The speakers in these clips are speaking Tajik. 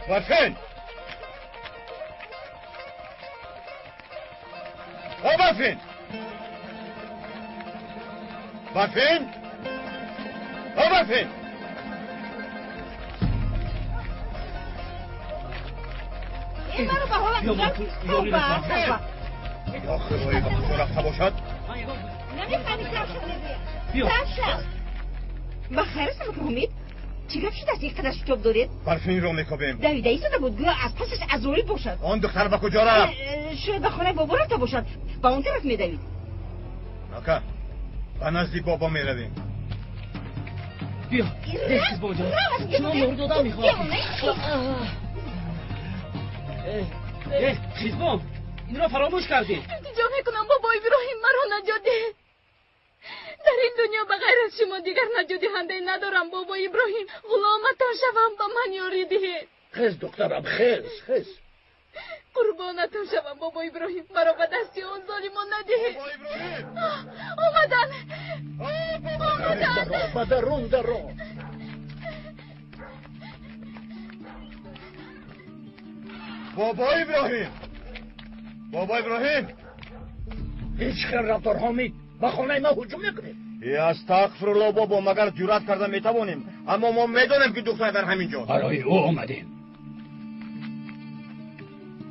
Барфин! О Барфин! Барфин! О Барфин! Маро ба ҳолат ё худои ба куҷо рафта бошад? Ба хайр аст, Ҳомид? Чӣ гап шудааст, ин қадар шитоб доред? Барфинро мекобем. Давида истода буд, гӯё аз пасаш азроил бошад. Он духтар ба куҷо рафт? Шояд ба хонаи бобо рафта бошад, ба он тараф медавид. Ака, ба назди бобо меравем. Биё, хизбонҷон, шумо ёр додан мехоҳад. Хизбон, инро фаромӯш кардед. Илтиҷо мекунам, бобо Иброҳим, маро наҷот диҳед. Дар ин дунё ба ғайр аз шумо дигар наҷотдиҳандае надорам, бобо Иброҳим. Ғуломатон шавам, ба ман ёрӣ диҳед. Хез, духтарам, хез, хез. Қурбонатон шавам, бобо Иброҳим, маро ба дасти он золимон надиҳед. Омадан, омадан. Ба дарун даро. Бобо Иброҳим! Бобо Иброҳим! Ҳеҷ хел рафтор, Ҳомид, ба хонаи ма ҳуҷум мекунед? Астағфирулло, бобо, магар ҷуръат карда метавонем? Аммо мо медонем, ки духтар дар ҳамин ҷост. Барои ӯ омадем.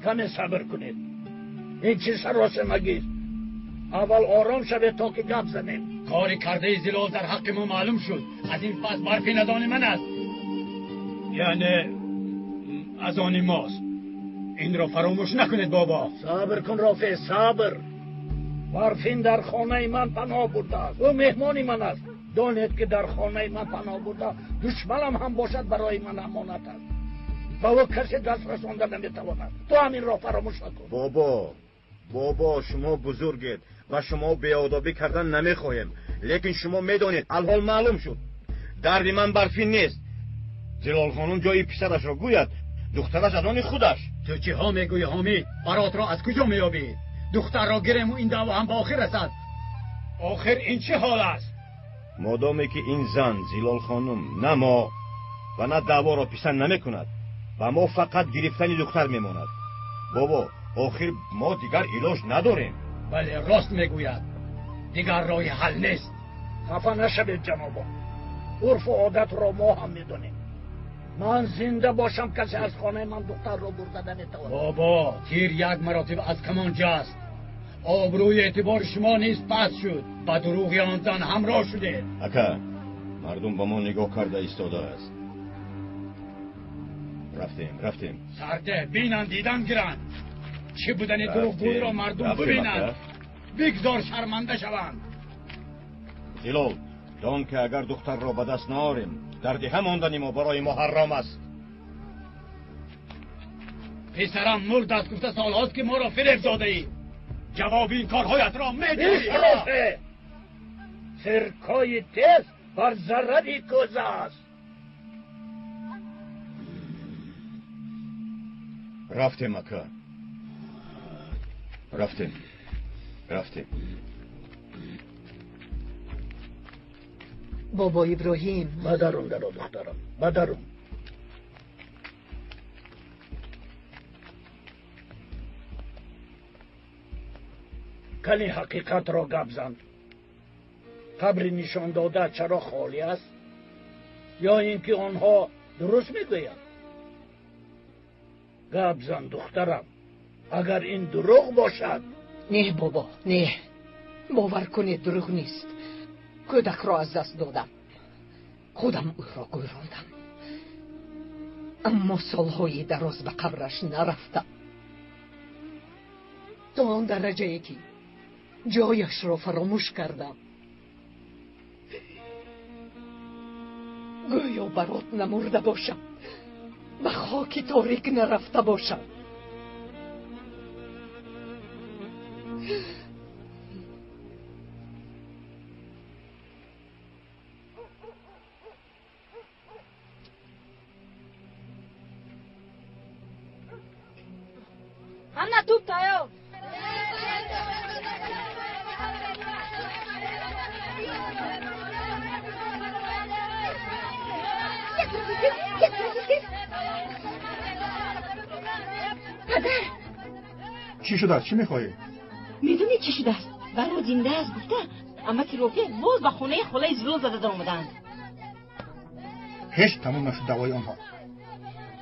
Каме сабр кунед. Ин чӣ саросемагист? Аввал ором шавед, то ки гап занем. Кори кардаи Зилол дар ҳаққи мо маълум шуд. Аз ин пас Барфин аз они ман аст, яъне аз они мост. Инро фаромӯш накунед, бобо. Сабр кун, Рофеъ, сабр. Барфин дар хонаи ман паноҳ бурдааст. Ӯ меҳмони ман аст. Донед, ки дар хонаи ман паноҳ бурда, душманам ҳам бошад, барои ман амонат аст. Ба ӯ касе даст расонда наметавонад. Ту ҳаминро фаромӯш накун. Бобо, бобо, шумо бузургед ва шумо беодобӣ кардан намехоҳем, лекин шумо медонед, алҳол маълум шуд, дарди ман Барфин нест. Зилол хонум ҷои писарашро гӯяд, духтараш аз они худаш. Ту чиҳо мегӯӣ, Ҳомид? Баротро аз куҷо меёбӣ? Духтарро гирем, ин даъво ҳам ба охир расад. Охир ин чӣ ҳол аст? Модоме ки ин зан Зилол хонум на мо ва на даъворо писанд намекунад, ба мо фақат гирифтани духтар мемонад. Бобо, охир мо дигар илоҷ надорем. Бале, рост мегӯяд, дигар роҳи ҳал нест. Хафа нашавед, ҷанобон, урфу одатро мо ҳам медонем. Ман зинда бошам, касе аз хонаи ман духтарро бурда наметавонад. Бобо, тир як маротиба аз камон ҷаст. Обрӯи эътибори шумо низ паст шуд. Ба дурӯғи он зан ҳамроҳ шудед. Ака, мардум ба мо нигоҳ карда истодааст. Рафтем, рафтем. Сарде бинанд, дидан гиранд. Чӣ будани дурӯғгӯиро мардум бибинанд, бигзор шарманда шаванд. Зилол, дон ки агар духтарро ба даст наорем, дар деҳа мондани мо барои мо ҳаром аст. Писарам мурд аст гуфта, солҳост ки моро фиреб додаӣ. Ҷавоби ин корҳоятро медиҳӣ. Сиркои тез бар зарари кӯза аст. Рафтем, ака, рафтем, рафтем. Бобо Иброҳим, ба дарун даро, духтарам, ба дарун. Кани, ҳақиқатро гап зан. Қабри нишондода чаро холӣ аст? Ё ин ки онҳо дуруст мегӯянд? Гап зан, духтарам, агар ин дурӯғ бошад. Не, бобо, не, бовар кунед, дурӯғ нест. Кӯдакро аз даст додам, худам ӯро гӯрондам, аммо солҳои дароз ба қабраш нарафтам, то он дараҷае ки ҷояшро фаромӯш кардам. Гӯё барот намурда бошам, ба хоки торик нарафта бошам. Ана туп тайёр. Падар! Чӣ шудааст? Чӣ мехоҳӣ? Медонӣ чӣ шудааст? Баро зинда аст гуфта, амаки Рофеъ боз ба хонаи холаи Зилол зада даромаданд. Ҳеҷ тамом нашуд даъвои онҳо.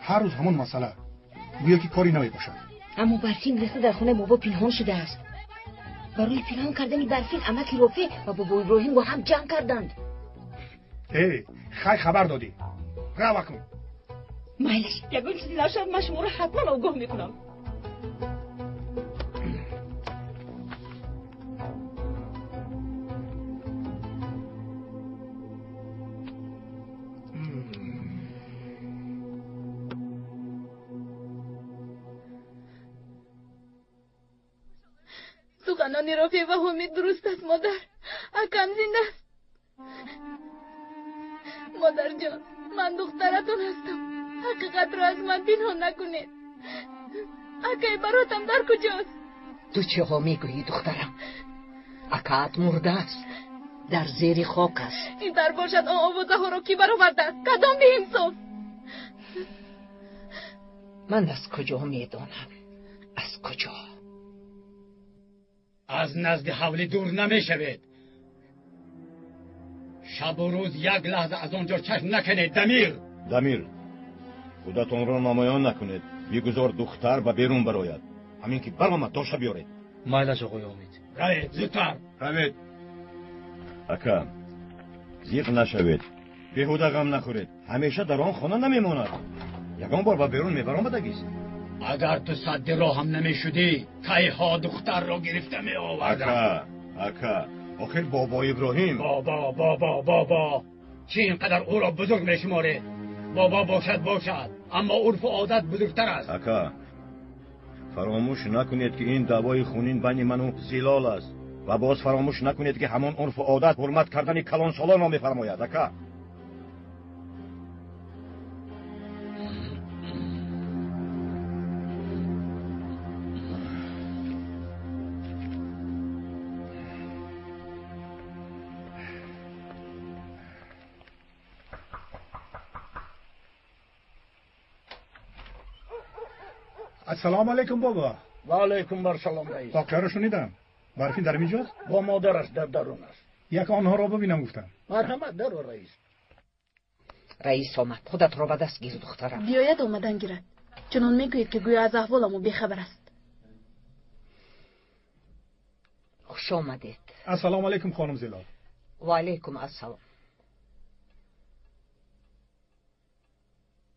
Ҳар рӯз ҳамон масъала. Гӯё ки кори наве бошад. Аммо Барфин рехта дар хонаи бобо пинҳон шудааст. Барои пинҳон кардани Барфин амаки Рофеъ ва бобо Иброҳим бо ҳам ҷанг карданд. Э, хай хабар додӣ. Рав акнун. Майлаш, ягон чизе нашавад, ман шуморо ҳатман огоҳ мекунам. Суханони Рофеъ ва Ҳомид дуруст аст, модар. Акам зинда аст. Модарҷон, ман духтаратон ҳастам. Ҳақиқатро аз ман пинҳон накунед. Акаи баротам дар куҷост? Ту чиҳо мегӯӣ, духтарам? Акаат мурдааст, дар зери хок аст. Ин дар бошад, он овозаҳоро кӣ баровардааст? Кадом беинсоф? Ман аз куҷо медонам? Аз куҷо? Аз назди ҳавлӣ дур намешавед. Шабу рӯз як лаҳза аз он ҷо чашм накунед. Дамир! Дамир, худатонро намоён накунед. Бигузор духтар ба берун барояд. Ҳамин ки баромад, доша биёред. Майлаш, оғои Омид. Равед, зудтар. Равед. Ака, зиқ нашавед. Беҳуда ғам нахӯред. Ҳамеша дар он хона намемонад. Ягон бор ба берун мебаромадагист. Агар ту садди роҳам намешудӣ, кайҳо духтарро гирифта меовардам. Ака, ака, охир бобо Иброҳим. Бобо, бобо, бобо. Чӣ ин қадар ӯро бузург мешуморед? Бобо бошад, бошад, аммо урфу одат бузургтар аст. Ака, фаромӯш накунед, ки ин даъвои хунин байни ману Зилол аст. Ва боз фаромӯш накунед, ки ҳамон урфу одат ҳурмат кардани калонсолонро мефармояд, ака. Ассалому алайкум, бобо. Ва алайкум ассалом, раис. Воқеаро шунидам. Барфин дар инҷост? Бо модараш дар дарун аст. Як онҳоро бибинам гуфтам. Марҳамат, даро, раис. Раис омад. Худатро ба даст гир, духтарам. Биёяд, омадан гирад. Чунон мегӯед, ки гӯё аз аҳволамо бехабар аст. Хуш омадед. Ассалому алайкум, хонум Зилол. Ва алайкум ассалом.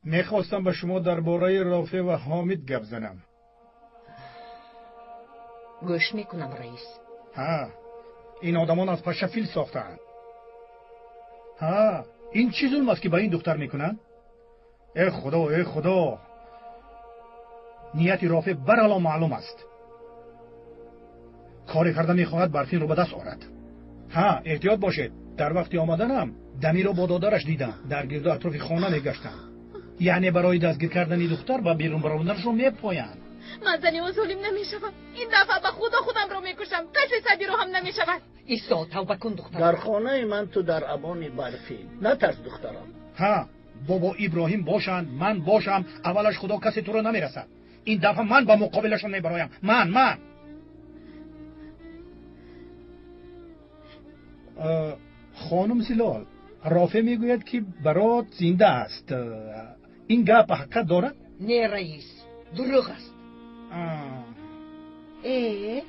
Мехостам ба шумо дар бораи Рофеъ ва Ҳомид гап занам. Гӯш мекунам, раис. Ҳа, ин одамон аз паша фил сохтаанд. Ҳа, ин чӣ зулм аст, ки ба ин духтар мекунанд? Э худо, э худо! Нияти Рофеъ барало маълум аст. Коре карда мехоҳад Барфинро ба даст орад. Ҳа, эҳтиёт бошед. Дар вақти омаданам Дамирро бо додараш дидам. Дар гирду атрофи хона мегаштанд. Яъне барои дастгир кардани духтар ба берун баромаданашро мепоянд. Ман зани ӯ золим намешавам. Ин дафъа ба худо худамро мекушам. Касе сади роҳам намешавад. Исто, тавба кун, духтарам. Дар хонаи ман ту дар амони Барфин. Натарс, духтарам. Ҳа, бобо Иброҳим бошанд, ман бошам, аввалаш худо касе туро намерасад. Ин дафъа ман ба муқобилашон мебароям. Ман, ман. Хонум Зилол, Рофеъ мегӯяд, ки барот зинда аст. Ин гап ҳақиқат дорад? Не, раис, дурӯғ аст. Э,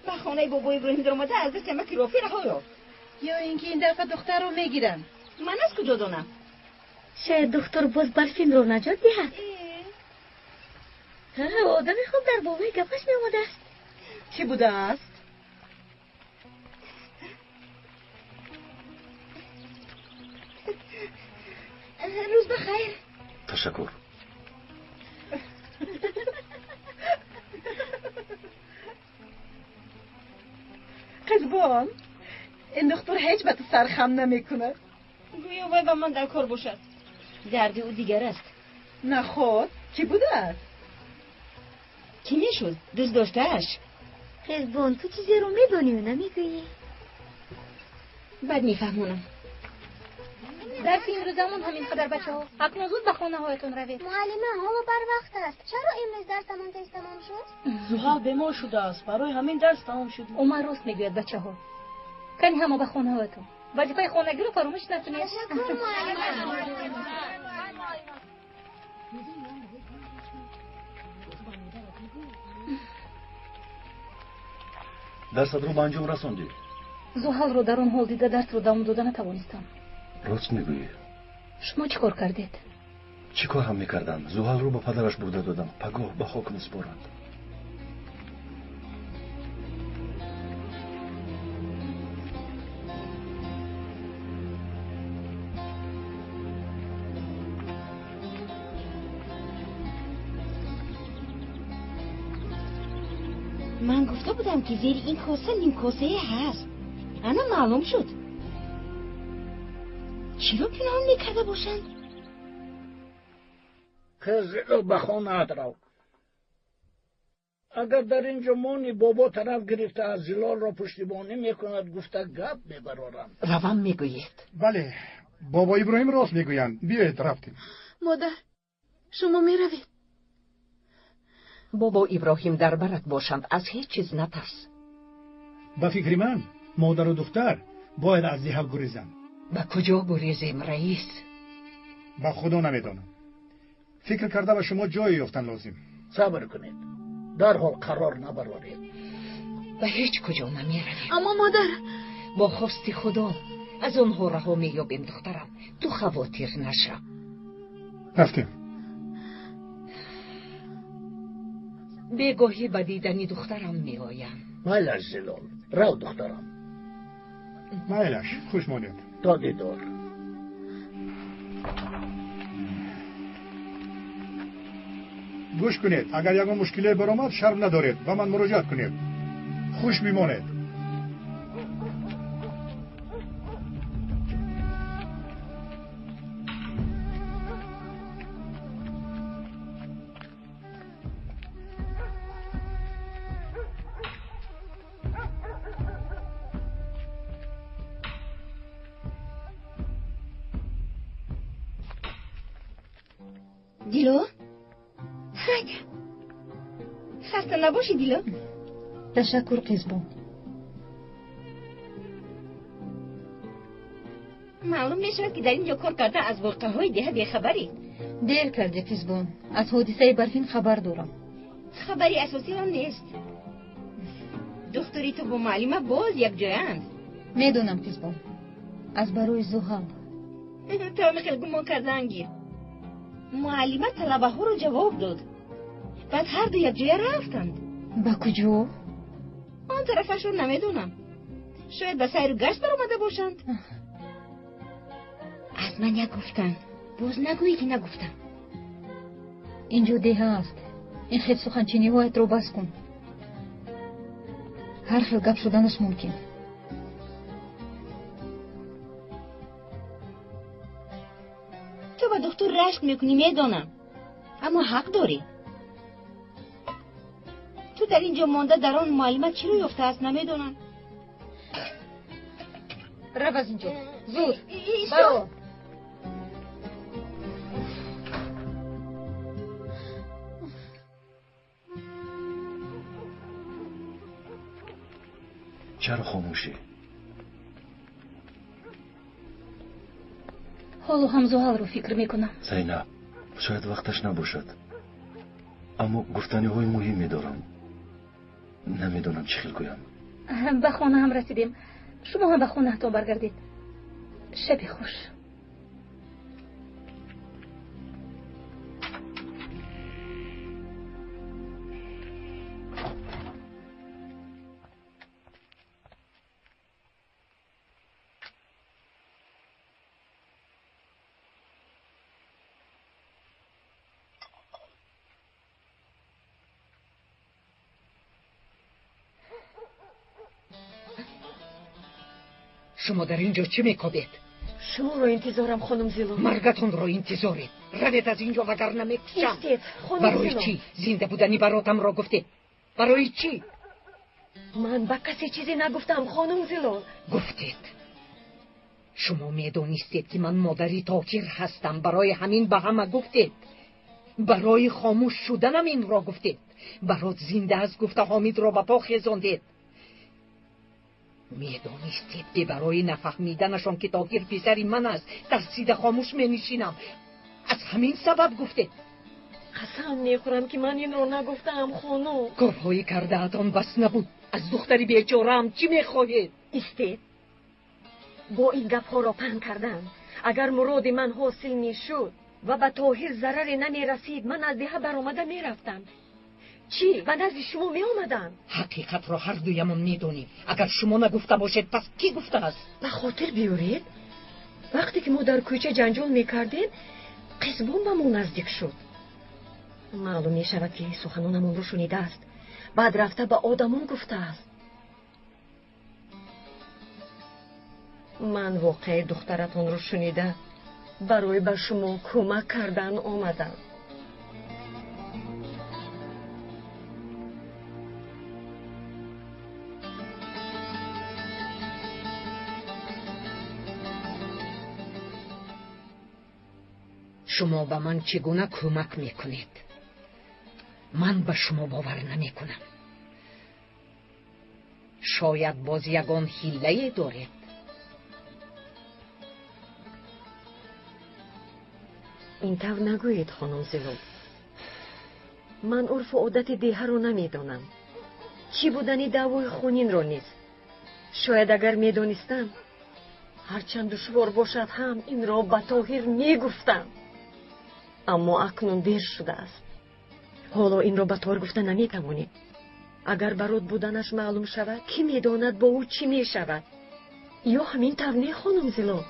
ба хонаи бобо Иброҳим даромада аз дасти амаки Рофеъ раҳо ёфт. Ё ин ки ин дафъа духтарро мегиранд. Ман аз куҷо донам? Шояд духтур боз Барфинро наҷот диҳад. Одами хуб дар бобои гапаш меомадааст. Чӣ будааст? Рӯз ба хайр. Ташаккур. Қизбон, ин духтур ҳеҷ ба ту сархам намекунад. Гӯё вай ба ман дар кор бошад. Дарди ӯ дигар аст. Наход, кӣ будааст? Кӣ мешуд? Дӯст доштааш. Қизбон, ту чизеро медонию намегӯӣ? Баъд мефаҳмонам. Дарси имрӯзамон ҳамин қадар, бачаҳо. Акнун зуд ба хонаҳоятон равед. Муаллима, ҳоло барвақт аст. Чаро имрӯз дарсамон тез тамом шуд? Зуҳал бемор шудааст, барои ҳамин дарс тамом шуд. Умар рост мегӯяд, бачаҳо. Кани ҳама ба хонаҳоятон. Вазифаи хонагиро фаромӯш накунед. Ташаккур, муаллима. Дарсатро ба анҷом расондӣ? Зуҳалро дар он ҳол дида дарсро давом дода натавонистам. Рост мегӯӣ. Шумо чӣ кор кардед? Чӣ кор ҳам мекардам? Зуҳалро ба падараш бурда додам. Пагоҳ ба хок месупоранд. Ман гуфта будам, ки зери ин коса нимкосае ҳаст. Ана маълум шуд. Чиро пинҳон мекарда бошанд? Қизило, ба хонаат рав. Агар дар ин ҷо монӣ, бобо тараф гирифта аз Зилолро пуштибонӣ мекунад, гуфта гап мебарорам. Равам мегӯед? Бале, бобо Иброҳим рост мегӯянд. Биёед, рафтем. Модар, шумо меравед? Бобо Иброҳим дар барат бошанд, аз ҳеҷ чиз натарс. Ба фикри ман, модару духтар бояд аз деҳа гурезанд. Ба куҷо гурезем, раис? Ба худо намедонам. Фикр карда ба шумо ҷое ёфтан лозим. Сабр кунед, дарҳол қарор набароред. Ба ҳеҷ куҷо намеравем. Аммо модар, бо хости худо аз онҳо раҳо меёбем, духтарам. Ту хавотир наша. Рафтем. Бегоҳӣ ба дидани духтарам меоям. Майлаш, Зилол, рав, духтарам. Майлаш, хуш монед. То дидор. Гӯш кунед, агар ягон мушкиле баромад, шарм надоред, ба ман муроҷиат кунед. Хуш бимонед. Дило? Хаста набошӣ, Дило? Ташаккур, Қизбон. Маълум мешавад, ки дар ин ҷо кор карда аз воқеаҳои деҳа бехабарӣ. Дер кардӣ, Қизбон. Аз ҳодисаи барфин хабар дорам. Хабари асосӣ он нест. Духтури ту бо муаллима боз якҷояанд. Медонам, Қизбон. Аз барои Зуҳал. Ту ҳамин хел гумон кардаан гир. Муаллима талабаҳоро ҷавоб дод. Баъд ҳарду якҷоя рафтанд. Ба куҷо? Он тарафашро намедонам. Шояд ба сайру гашт баромада бошанд. Аз ман як гуфтанд. Боз нагӯӣ, ки нагуфтам. Инҷо деҳа аст. Ин хел суханчиниҳоятро бас кун. Ҳар хел гап шуданаш мумкин. Ту ба духтур рашк мекунӣ, медонам. Аммо ҳақ дорӣ. Ту дар ин ҷо монда дар он муаллима чиро ёфтааст, намедонам. Рав аз ин ҷо. Зуд. Баро. Чаро хомӯшӣ? Ҳоло ҳам Зуҳалро фикр мекунам. Зайнаб, шояд вақташ набошад, аммо гуфтаниҳои муҳим медорам. Намедонам чӣ хел гӯям. Ба хона ҳам расидем. Шумо ҳам ба хонаатон баргардед. Шаби хуш. Шумо дар ин ҷо чӣ мекобед? Шуморо интизорам, хонум Зилол. Маргатонро интизоред. Равед аз ин ҷо, вагарна мекушам. Истед, хонум Барои Зилол. чӣ зинда будани баротамро гуфтед? Барои чӣ? Ман ба касе чизе нагуфтам, хонум Зилол. Гуфтед. Шумо медонистед, ки ман модари Тоҳир ҳастам. Барои ҳамин ба ҳама гуфтед. Барои хомӯш шуданам инро гуфтед. Барот зинда аст гуфта Ҳомидро ба по хезондед. Медонистед, ки барои нафаҳмиданашон, ки Тоҳир писари ман аст, тарсида хомӯш менишинам. Аз ҳамин сабаб гуфтед. Қасам мехӯрам, ки ман инро нагуфтаам, хонум. Корҳои кардаатон бас набуд. Аз духтари бечораам чӣ мехоҳед? Истед. Бо ин гапҳоро паҳн кардан, агар муроди ман ҳосил мешуд ва ба Тоҳир зараре намерасид, ман аз деҳа баромада мерафтам. Чӣ, ба назди шумо меомадам? Ҳақиқатро ҳар дуямон медонем. Агар шумо нагуфта бошед, пас кӣ гуфтааст? Ба хотир биёред, вақте ки мо дар кӯча ҷанҷол мекардем, Қизбон ба мо наздик шуд. Маълум мешавад, ки суханонамонро шунидааст. Баъд рафта ба одамон гуфтааст. Ман воқеаи духтаратонро шунида барои ба шумо кӯмак кардан омадам. Шумо ба ман чӣ гуна кӯмак мекунед? Ман ба шумо бовар намекунам. Шояд боз ягон ҳиллае доред. Ин тавр нагӯед, хонум Зилол. Ман урфу одати деҳаро намедонам. Чӣ будани даъвои хунинро низ. Шояд агар медонистам, ҳарчанд душвор бошад ҳам инро ба Тоҳир мегуфтам. Аммо акнун дер шудааст. Ҳоло инро ба Тоҳир гуфта наметавонем. Агар барот буданаш маълум шавад, кӣ медонад бо ӯ чӣ мешавад? Ё ҳамин тавр не, хонум Зилол?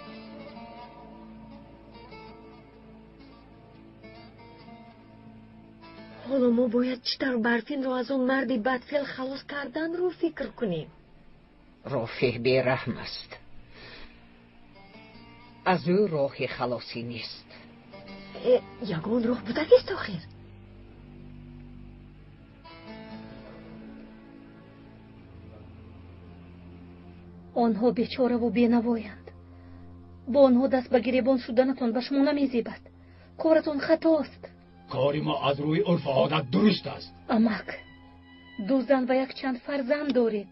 Ҳоло мо бояд чӣ тавр Барфинро аз он марди бадфеъл халос карданро фикр кунем. Рофеъ бераҳм аст. Аз ӯ роҳи халосӣ нест. Ягон роҳ будагист охир? Онҳо бечораву бенавоянд. Бо онҳо даст ба гиребон шуданатон ба шумо намезебад. Коратон хатост. Кори мо аз рӯи урфу одат дуруст аст. Амак, ду зан ва якчанд фарзанд доред.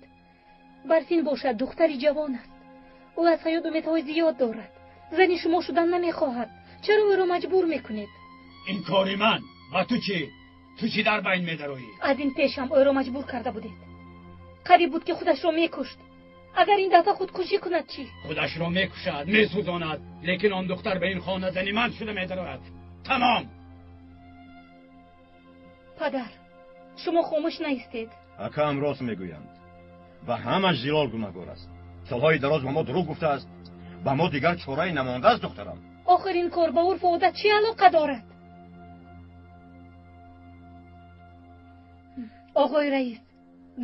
Барфин бошад духтари ҷавон аст. Ӯ аз ҳаёт умедҳои зиёд дорад. Зани шумо шудан намехоҳад. Чаро ӯро маҷбур мекунед? Ин кори ман. Ва ту чӣ? Ту чӣ дар байн медароӣ? Аз ин пеш ҳам ӯро маҷбур карда будед. Қариб буд, ки худашро мекушт. Агар ин дафъа худкушӣ кунад чӣ? Худашро мекушад, месӯзонад, лекин он духтар ба ин хона зани ман шуда медарояд. Тамом. Падар, шумо хомӯш наистед. Акаам рост мегӯянд. Ва ҳамаш Зилол гунаҳгор аст. Солҳои дароз ба мо дурӯғ гуфтааст. Ба мо дигар чорае намондааст, духтарам. Охир ин кор ба урфу одат чӣ алоқа дорад? Оғои раис,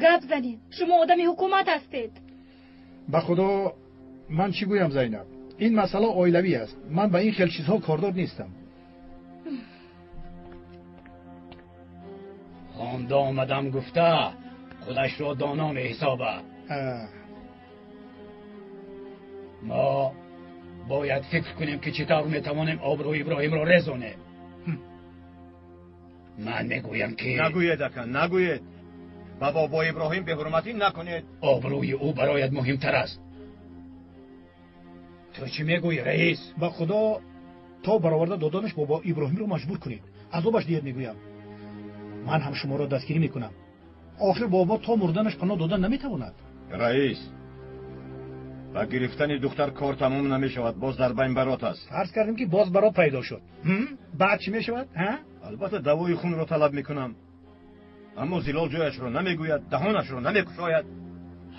гап занед. Шумо одами ҳукумат ҳастед. Ба худо, ман чӣ гӯям, Зайнаб? Ин масъала оилавӣ аст. Ман ба ин хел чизҳо кордор нестам. Хонда омадам гуфта, худашро доно меҳисобад. Мо бояд фикр кунем, ки чӣ тавр метавонем обрӯи Иброҳимро резонем. Ман мегӯям, ки нагӯед, ака, нагӯед. Ба бобо Иброҳим беҳурматӣ накунед. Обрӯи ӯ барояд муҳимтар аст. Ту чӣ мегӯӣ, раис? Ба худо, то бароварда доданаш бобо Иброҳимро маҷбур кунед. Азобаш диҳед, мегӯям. Ман ҳам шуморо дастгирӣ мекунам. Охир бобо то мурданаш паноҳ додан наметавонад. Раис, ба гирифтани духтар кор тамом намешавад. Боз дар байн барот аст. Фарз кардем, ки боз барот пайдо шуд. Баъд чӣ мешавад? Албатта давои хунро талаб мекунам. Аммо Зилол ҷояшро намегӯяд, даҳонашро намекушояд.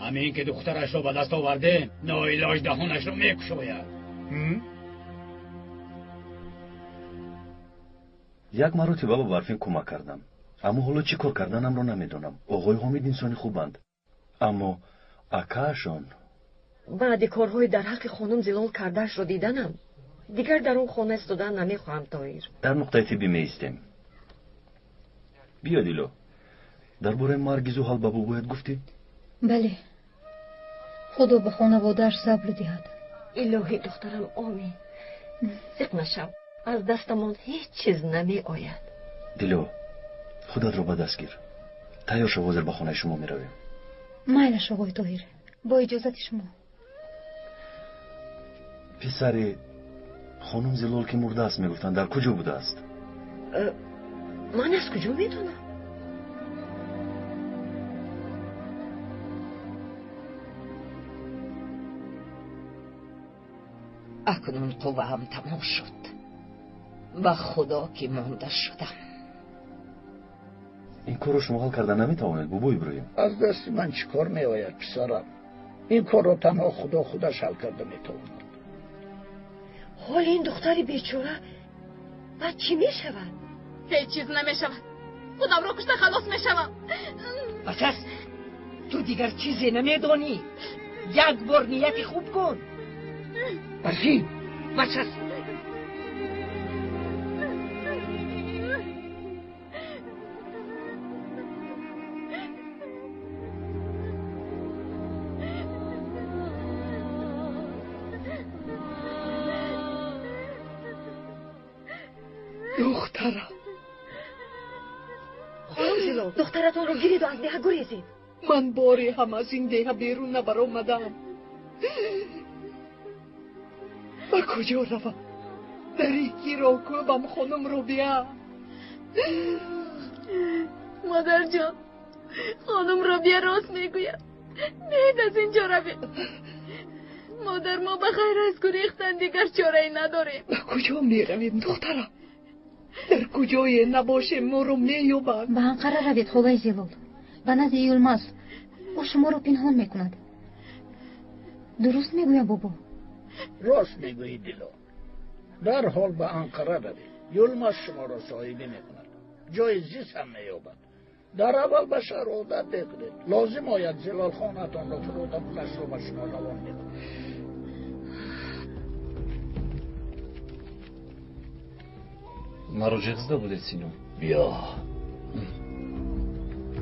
Ҳамин ки духтарашро ба даст овардем, ноилоҷ даҳонашро мекушояд. Як маротиба ба Барфин кӯмак кардам, аммо ҳоло чӣ кор карданамро намедонам. Оғои Ҳомид инсони хубанд, аммо акаашон Баъди корҳои дар ҳаққи хонум Зилол кардаашро диданам, дигар дар он хона истодан намехоҳам, Тоҳир. Дар нуқтаи тиббӣ меистем. Биё, Дило, дар бораи марги Зуҳал ба бобоят гуфтӣ? Бале, худо ба хонаводааш сабр диҳад. Илоҳӣ духтарам, омин. Зиқ нашав, аз дастамон ҳеҷ чиз намеояд. Дило, худатро ба даст гир. Тайёр шав, ҳозир ба хонаи шумо меравем. Майлаш, оғои Тоҳир, бо иҷозати шумо. Писари хонум Зилол ки мурдааст, мегуфтанд, дар куҷо будааст? Ман аз куҷо медонам? Акнун қувваам тамом шуд. Ба худо ки монда шудам. Ин корро шумо ҳал карда наметавонед, бобо Иброҳим. Аз дасти ман чӣ кор меояд, писарам? Ин корро танҳо Худо худаш ҳал карда метавонад. Ҳоли ин духтари бечора баъд чӣ мешавад? Ҳеҷ чиз намешавад. Худамро кушта халос мешавам. Бас аст, ту дигар чизе намедонӣ. Як бор нияти хуб кун. Барфин, бас аст. Духтарам. Хонум Зилол, духтаратонро гириду аз деҳа гурезед. Ман боре ҳам аз ин деҳа берун набаромадам. Ба куҷо равам? Дар киро кӯбам, хонум Робиа? Модарҷон, хонум Робиа рост мегӯяд. Биёед аз ин ҷо равем. Модар, мо ба ғайр аз гурехтан дигар чорае надорем. Ба куҷо меравем, духтарам? Дар куҷое набошем, моро меёбанд. Ба Анқара равед, холаи Зилол, ба назди Юлмаз. Ӯ шуморо пинҳон мекунад. Дуруст мегӯям, бобо? Рост мегӯӣ, Дило. Дарҳол ба Анқара равед. Юлмаз шуморо соҳибӣ мекунад. Ҷои зист ҳам меёбад. Дар аввал ба шаҳр одат мекунед. Лозим ояд Зилол хонаатонро фурӯда пулашро ба шумо равон мекунад. Маро ҷиғ зада будед, Сино. Биё,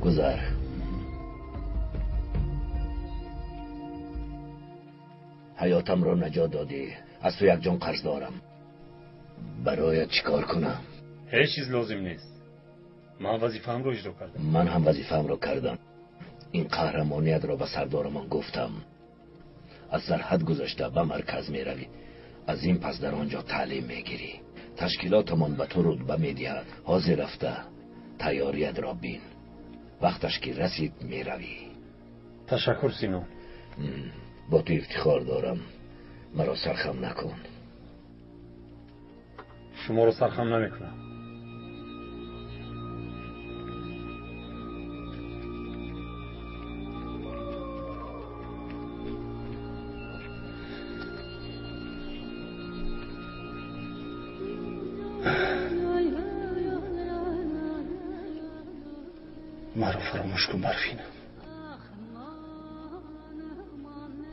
гузар. Ҳаётамро наҷот додӣ. Аз ту як ҷон қарз дорам. Бароят чӣ кор кунам? Ҳеҷ чиз лозим нест. Ман вазифаамро иҷро кардам. Ман ҳам вазифаамро кардам. Ин қаҳрамониятро ба сардорамон гуфтам. Аз сарҳад гузашта ба марказ меравӣ. Аз ин пас дар он ҷо таълим мегирӣ. Ташкилотамон ба ту рутба медиҳад. Ҳозир рафта тайёриятро бин. Вақташ ки расид меравӣ. Ташаккур, Сино. Бо ту ифтихор дорам. Маро сархам накун. Шуморо сархам намекунам. Маро фаромӯш кун, Барфина.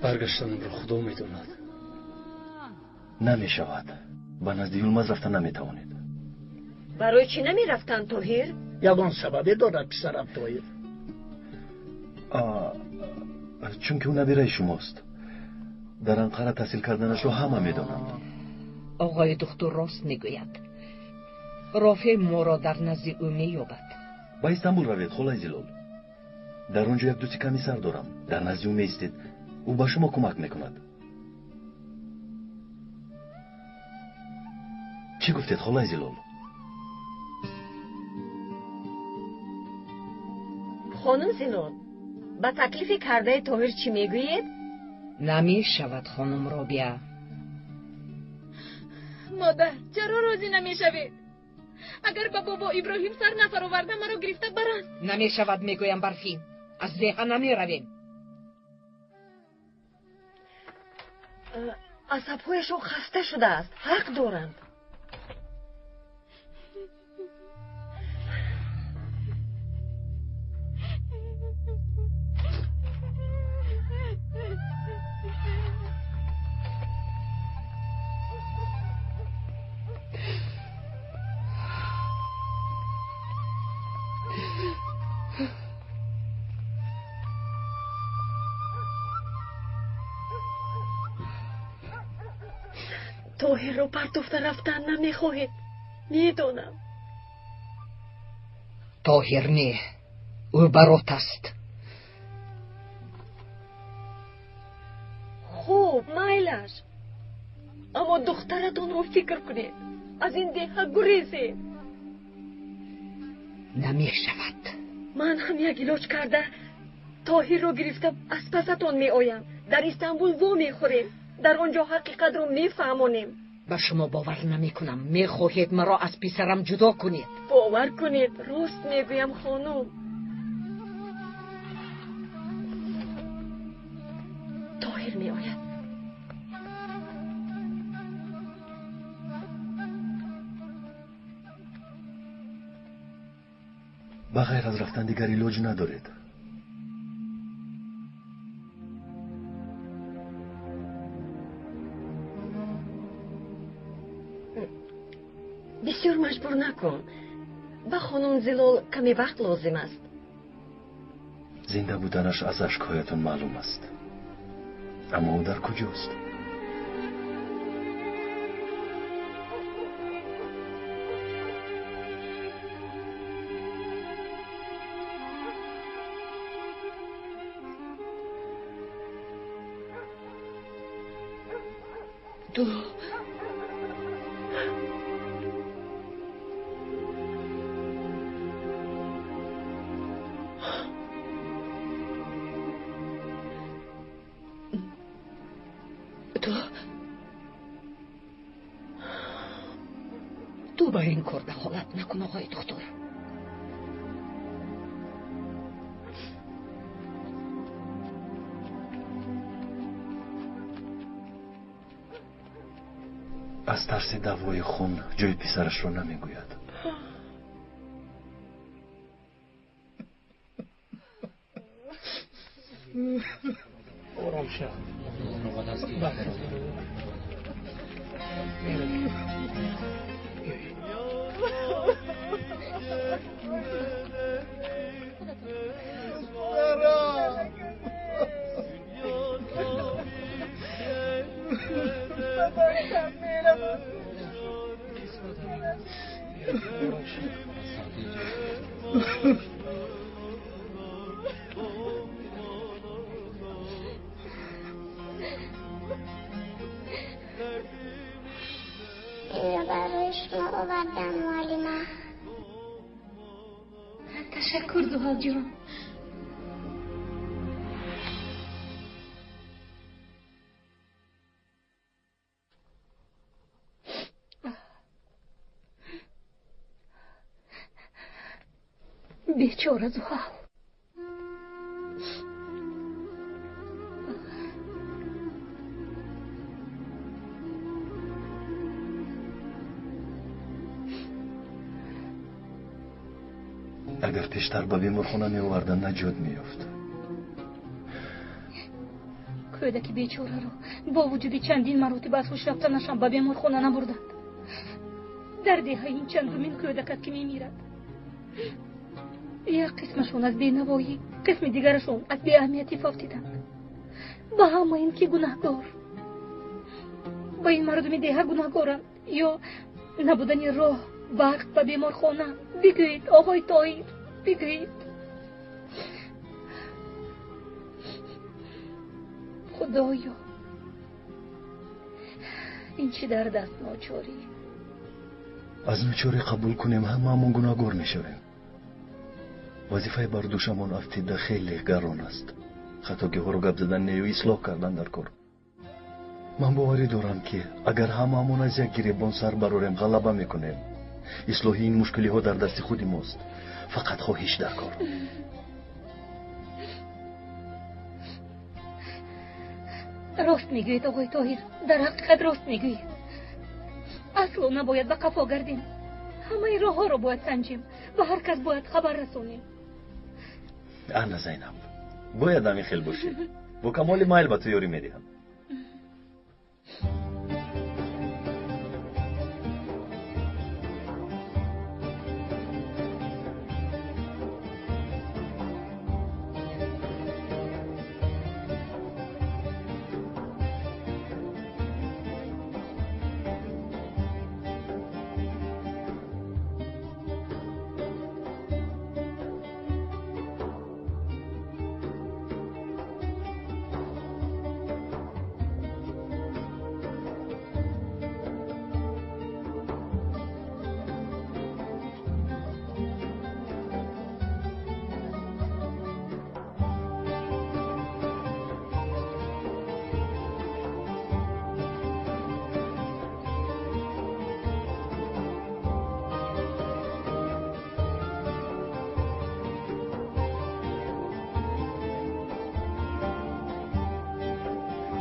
Баргаштанамро Худо медонад. Намешавад. Ба назди Юлмаз рафта наметавонед. Барои чӣ намерафтанд, Тоҳир? Ягон сабабе дорад, писарам Тоҳир. Чунки ӯ набираи шумост. Дар Анқара таҳсил карданашро ҳама медонанд. Оғои духтур рост мегӯяд. Рофеъ моро дар назди ӯ меёбад. Ба Истанбул равед, холаи Зилол. Дар он ҷо як дӯсти комиссар дорам. Дар назди ӯ меистед. Ӯ ба шумо кӯмак мекунад. Чӣ гуфтед, холаи Зилол? Хонум Зилол, ба таклифи кардаи Тоҳир чӣ мегӯед? Намешавад, хонум Робиа. Модар, чаро розӣ намешавед? Агар ба бобо Иброҳим сар нафароварда, маро гирифта баранд. Намешавад, мегӯям, Барфин. Аз деҳа намеравем. Асабҳояшон хаста шудааст. Ҳақ доранд. Тоҳирро партофта рафтан намехоҳед, медонам. Тоҳир не, ӯ Барот аст. Хуб, майлаш, аммо духтаратонро фикр кунед. Аз ин деҳа гурезед. Намешавад. Ман ҳам як илоҷ карда Тоҳирро гирифта аз пасатон меоям. Дар Истанбул во мехӯрем, дар он ҷо ҳақиқатро мефаҳмонем. Ба шумо бовар намекунам. Мехоҳед маро аз писарам ҷудо кунед. Бовар кунед, рост мегӯям, хонум. Тоҳир меояд. Ба ғайр аз рафтан дигар илоҷ надоред. Бисёр маҷбур накун. Ба хонум Зилол каме вақт лозим аст. Зинда буданаш аз ашкҳоятон маълум аст. Аммо ӯ дар куҷост? Ту ту ба ин кор дахолат накун, оғои духтур. Аз тарси даъвои хун ҷои писарашро намегӯяд. Ором шав. Инро барои шумо овардам, муаллима. Ташаккур, Зуҳалҷон. Бечора Зуҳал. Агар пештар ба беморхона меовардан, наҷот меёфт. Кӯдаки бечораро бо вуҷуди чандин маротиба аз ҳуш рафтанашам ба беморхона набурданд. Дар деҳа ин чандумин кӯдак аст, ки мемирад. Як қисмашон аз бенавоӣ, қисми дигарашон аз беаҳамиятӣ фавтиданд. Ба ҳама ин ки гунаҳгор? Ба ин мардуми деҳа гунаҳгоранд ё набудани роҳ, барқ ба беморхона? Бигӯед, оғои Тоҳир, бигӯед. Худоё, ин чӣ дард аст ночорӣ? Аз ночорӣ қабул кунем, ҳамаамон гунаҳгор мешавем. Вазифаи бар дӯшамон афтида хеле гарон аст. Хатогиҳоро гап задан нею ислоҳ кардан дар кор. Ман боварӣ дорам, ки агар ҳамаамон аз як гиребон сар барорем, ғалаба мекунем. Ислоҳи ин мушкилиҳо дар дасти худи мост. Фақат хоҳиш дар кор. Рост мегӯед, оғои Тоҳир, дар ҳақиқат рост мегӯед. Асло набояд ба қафо гардем. Ҳамаи роҳҳоро бояд санҷем, ба ҳар кас бояд хабар расонем. Ана Зайнаб, бояд ҳамин хел бошӣ. Бо камоли майл ба ту ёрӣ медиҳам.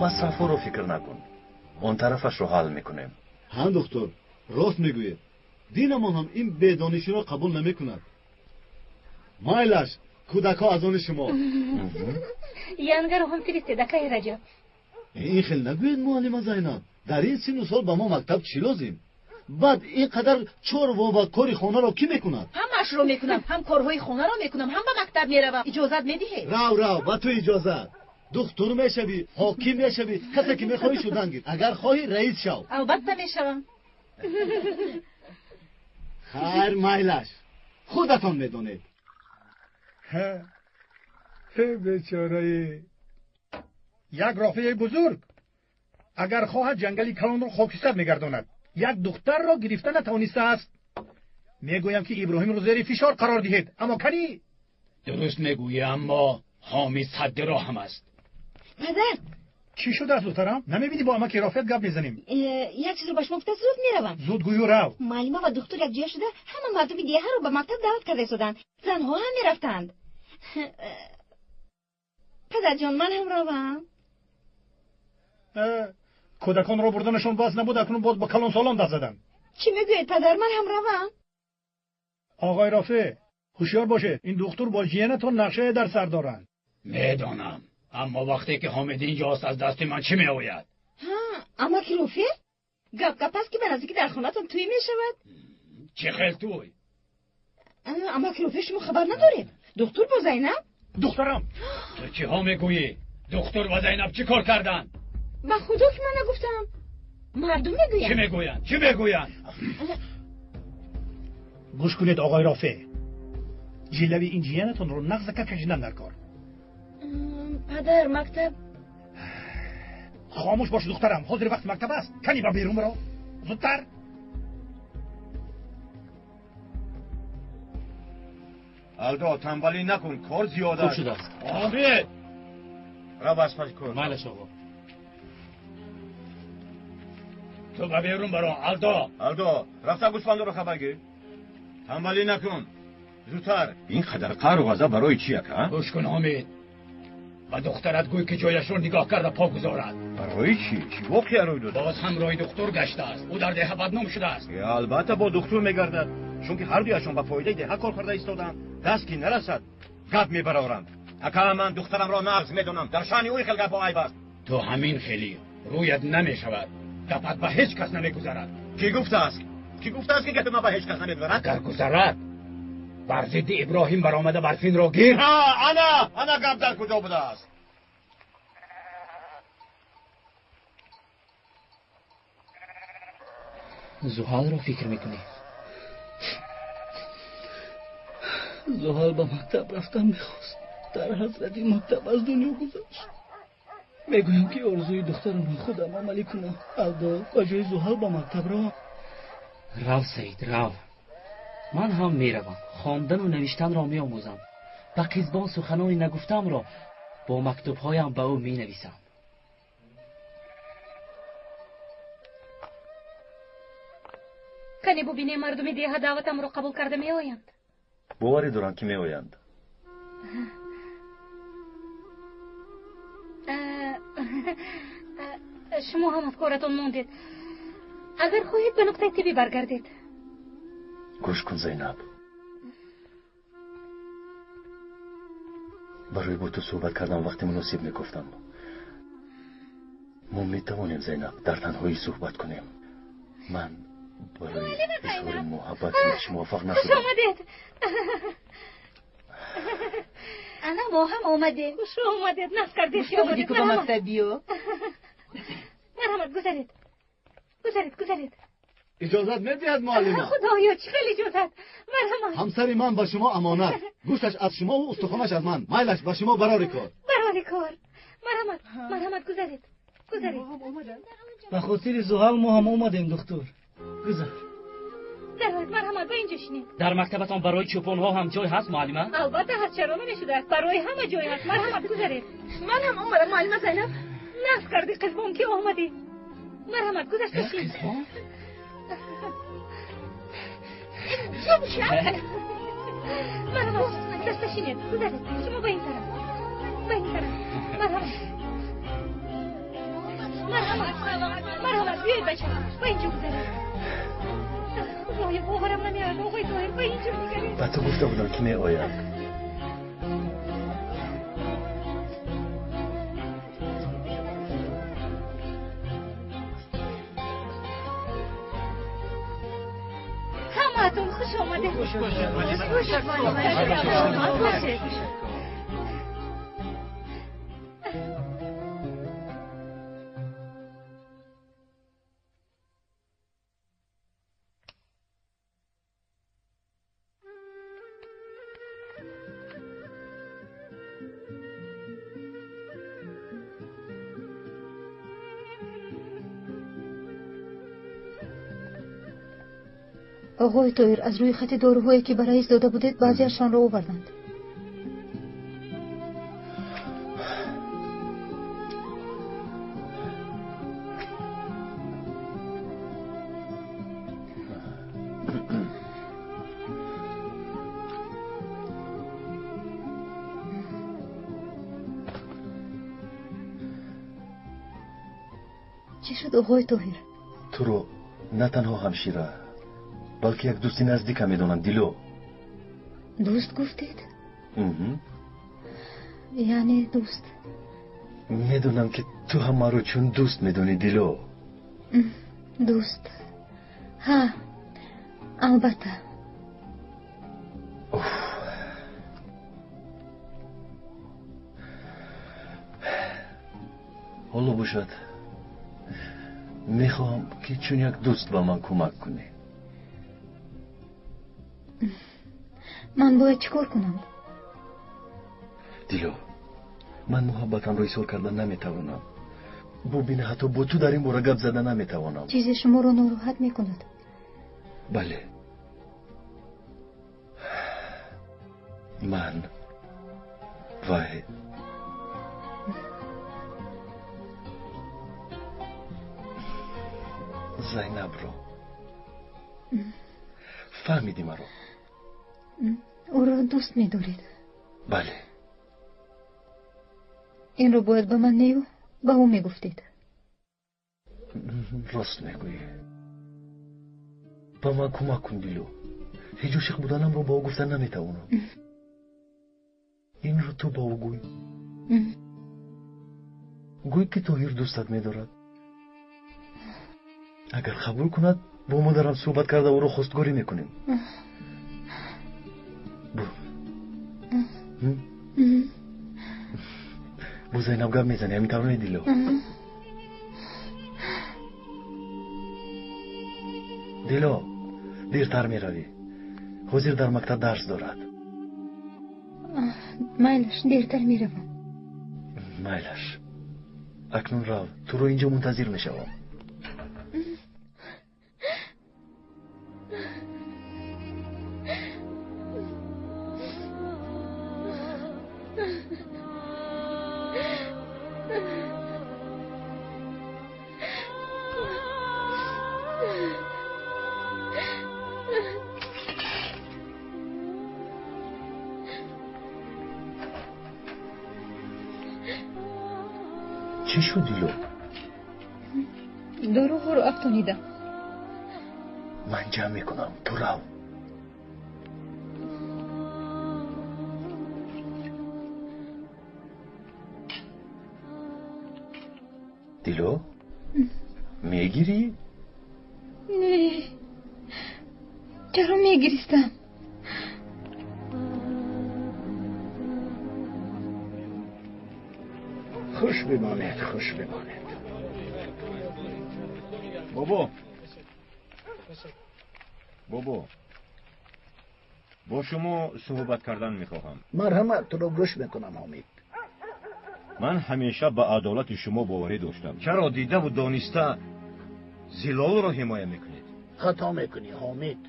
Масрафҳоро фикр накун, он тарафашро ҳал мекунем. Ҳа, духтур, рост мегӯед. Динамон ҳам ин бедониширо қабул намекунад. Майлаш, кӯдакҳо аз они шумо. Янгаро ҳам фиристед, акаи Раҷаб. Ин хел нагӯед, муаллима Зайнаб. Дар ин синну сол ба мо мактаб чӣ лозим? Баъд ин қадар чорво ва кори хонаро кӣ мекунад? Ҳамаашро мекунам, ҳам корҳои хонаро мекунам, ҳам ба мактаб меравам. Иҷозат медиҳед? Рав, рав, ба ту иҷозат. Духтур мешавӣ, ҳоким мешавӣ, касе ки мехоҳӣ шудан гир. Агар хоҳӣ раис шав. Албатта мешавам. Хайр, майлаш, худатон медонед. Бечораи як рофеи бузург агар хоҳад ҷангали калонро хокистар мегардонад. Як духтарро гирифта натавонистааст. Мегӯям ки Иброҳимро зери фишор қарор диҳед, аммо канӣ? Дуруст мегӯӣ, аммо ҳомид садди роҳам аст. Падар, чӣ шудааст, духтарам? Намебинӣ бо амаки Рофият гап мезанем? Як чизро ба шумо гуфта зуд меравам. Зуд гӯю рав. Муаллима ва духтур якҷоя шуда ҳама мардуми деҳаро ба мактаб даъват карда истоданд. Занҳо ҳам мерафтанд. Падарҷон, ман ҳам равам. Кӯдаконро бурданашон бас набуд, акнун боз ба калонсолон даст заданд. Чӣ мегӯед, падар? Ман ҳам равам. Оғои Рофеъ, ҳушёр бошед, ин духтур бо ҷиянатон нақшае дар сар доранд. Медонам, аммо вақте ки ҳомид инҷост аз дасти ман чӣ меояд? Ҳа, амаки Рофеъ? Гап гап аст ки ба наздикӣ дар хонатон тӯй мешавад. Чӣ хел тӯй? Амаки Рофеъ, шумо хабар надоред? Духтур бо Зайнаб? Духтарам! Ту чиҳо мегӯӣ? Духтур ва Зайнаб чӣ кор карданд? Ба худо ки ман нагуфтам. Мардум мегӯянд. Чӣ мегӯянд? Чӣ мегӯянд? Гӯш кунед, оғои Рофеъ, ҷилави ин ҷиянатонро нағзака кашидан дар кор. Падар, мактаб. Хомӯш бош, духтарам, ҳозир вақти мактаб аст. Кани ба берун биро, зудтар. Алдо, танбалӣ накун, кор зиёд аст. Хуб шудааст. Ҳомид, рав аз паси кор. Майлаш, оғо. Ту ба берун баро, Алдо. Алдо, рафта гӯсфандоро хабар гир. Танбалӣ накун, зудтар. Ин қадар қаҳру ғазаб барои чи, ака? Гӯш кун, Ҳомид, ба духтарат гӯй ки ҷояшро нигоҳ карда по гузорад. Барои чӣ? Чӣ воқеа рӯй дод? Боз ҳам роҳи духтур гаштааст. Ӯ дар деҳа бадном шудааст. Албатта бо духтур мегардад, чунки ҳар дуяшон ба фоидаи деҳа кор карда истоданд. Даст ки нарасад, гап мебароранд. Ака, ман духтарамро нағз медонам. Дар шаъни ӯ хел гапҳо айб аст. Ту ҳамин хелӣ рӯят намешавад. Гапат ба ҳеҷ кас намегузарад. Кӣ гуфтааст? Кӣ гуфтааст ки гапи ман ба ҳеҷ кас намегузарад? Агар гузарад, бар зидди Иброҳим баромада Барфинро гир. Ана, ана гап дар куҷо будааст? Зуҳалро фикр мекунӣ? Зуҳал ба мактаб рафтан мехост. Дар ҳасрати мактаб аз дунё гузашт. Мегӯям ки орзуи духтарамро худам амалӣ кунам. Алдо, ба ҷои Зуҳал ба мактаб равам. Рав, Саид, рав. Ман ҳам меравам. Хондану навиштанро меомӯзам. Ба қизбон суханони нагуфтаамро бо мактубҳоям ба ӯ менависам. Кане бубинем, мардуми деҳа даъватамро қабул карда меоянд. Боварӣ дорам ки меоянд. Шумо ҳам аз коратон мондед. Агар хоҳед ба нуқтаи тиббӣ баргардед. Гӯш кун, Зайнаб, барои бо ту суҳбат кардан вақти муносиб мегуфтам. Мо метавонем, Зайнаб, дар танҳоӣ суҳбат кунем. Ман барои изҳори муҳаббат ҳеҷ муваффақ нашудам. Хуш омадед. Ана мо ҳам омадем. Хуш омадед, нағз кардед. Гуфта будӣ ку ба мактаб биё. Марҳамат, гузаред, гузаред, гузаред. Иҷозат медиҳад, муаллима? Худоё, чӣ хел иҷозат! Марҳамат. Ҳамсари ман ба шумо амонат. Гӯшташ аз шумо ва устухонаш аз ман. Майлаш ба шумо барори кор. Барори кор. Марҳамат, марҳамат, гузаред, гузаред. Ба хотири Зуҳал мо ҳам омадем, духтур. Гузар. Дароед, марҳамат, ба инҷо шинед. Дар мактабатон барои чӯпонҳо ҳам ҷой ҳаст, муаллима? Албатта ҳаст, чаро намешудааст? Барои ҳама ҷой ҳаст. Марҳамат, гузаред. Ман ҳам омадам, муаллима Зайнаб. Нағз кардӣ, қизбон, ки омадӣ. Марҳамат, гузашта шин. Марҳамат, гузашта шинед, гузаред. Шумо ба ин тараф, ба ин тараф. Марҳамат. Марҳамат, марҳамат, биёед бача, ба инҷо гузаред. Худоё, боварам намеояд, оғои Тоҳир, ба инҷо нигаред. Ба ту гуфта будам, ки меояд. Ҳамаатон хуш омадед. Хуш бошед. Оғои Тоҳир, аз рӯи хати доруҳое ки ба раис дода будед, баъзеашонро оварданд. Чӣ шуд, оғои Тоҳир? Туро на танҳо ҳамшира, балки як дӯсти наздикам медонам, Дило. Дӯст гуфтед? Яъне дӯст? Медонам, ки ту ҳам маро чун дӯст медонӣ, Дило. Дӯст, ҳа, албатта. Ҳоло бошад, мехоҳам, ки чун як дӯст ба ман кӯмак кунӣ. Ман бояд чӣ кор кунам? Дило, ман муҳаббатамро изҳор карда наметавонам. Бубин, ҳатто бо ту дар ин бора гап зада наметавонам. Чизе шуморо нороҳат мекунад? Бале, ман вай Зайнабро фаҳмидӣ маро? Ӯро дӯст медоред? Бале. Инро бояд ба ман нею ба ӯ мегуфтед. Рост мегӯӣ. Ба ман кӯмак кун, Дило. Ҳеҷ ошиқ буданамро ба ӯ гуфта наметавонам. Инро ту ба ӯ гӯй. Гӯй, ки Тоҳир дӯстат медорад. Агар қабул кунад, бо модарам суҳбат карда ӯро хостгорӣ мекунем. Бо Зайнаб гап мезанӣ, ҳамин тавр не, Дило? Дило, дертар меравӣ. Ҳозир дар мактаб дарс дорад. Майлаш, дертар меравам. Майлаш, акнун рав, туро инҷо мунтазир мешавам. Чӣ шуд, Дило? Доруҳоро афтонидам. Ман ҷамъ мекунам, ту рав. Дило, мегирӣ? Не, чаро мегиристам? Хуш бимонед, хуш бимонед. Бобо, бобо, бо шумо суҳбат кардан мехоҳам. Марҳамат, туро гӯш мекунам, Ҳомид. Ман ҳамеша ба адолати шумо боварӣ доштам. Чаро дидаву дониста Зилолро ҳимоя мекунед? Хато мекунӣ, Ҳомид.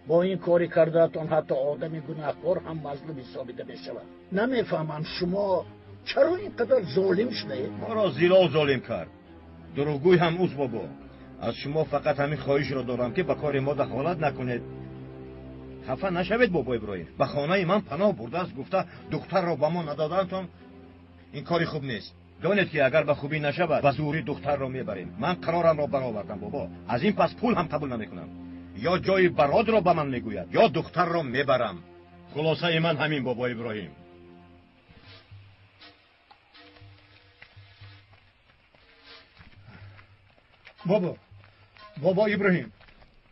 Бо ин кори кардаатон ҳатто одами гунаҳкор ҳам мазлум ҳисобида мешавад. Намефаҳмам, шумо чаро ин қадар золим шудаед? Моро Зилол золим кард. Дурӯғгӯй ҳам ӯст, бобо. Аз шумо фақат ҳамин хоҳишро дорам, ки ба кори мо дахолат накунед. Хафа нашавед, бобо Иброҳим. Ба хонаи ман паноҳ бурдааст гуфта духтарро ба мо надодаантон, ин кори хуб нест. Донед ки агар ба хубӣ нашавад, ба зӯрӣ духтарро мебарем. Ман қарорамро баровардам бобо. Аз ин пас пул ҳам қабул намекунам. Ё ҷои бародро ба ман мегӯяд, ё духтарро мебарам. Хулосаи ман ҳамин бобо Иброҳим. Бобо, бобо Иброҳим,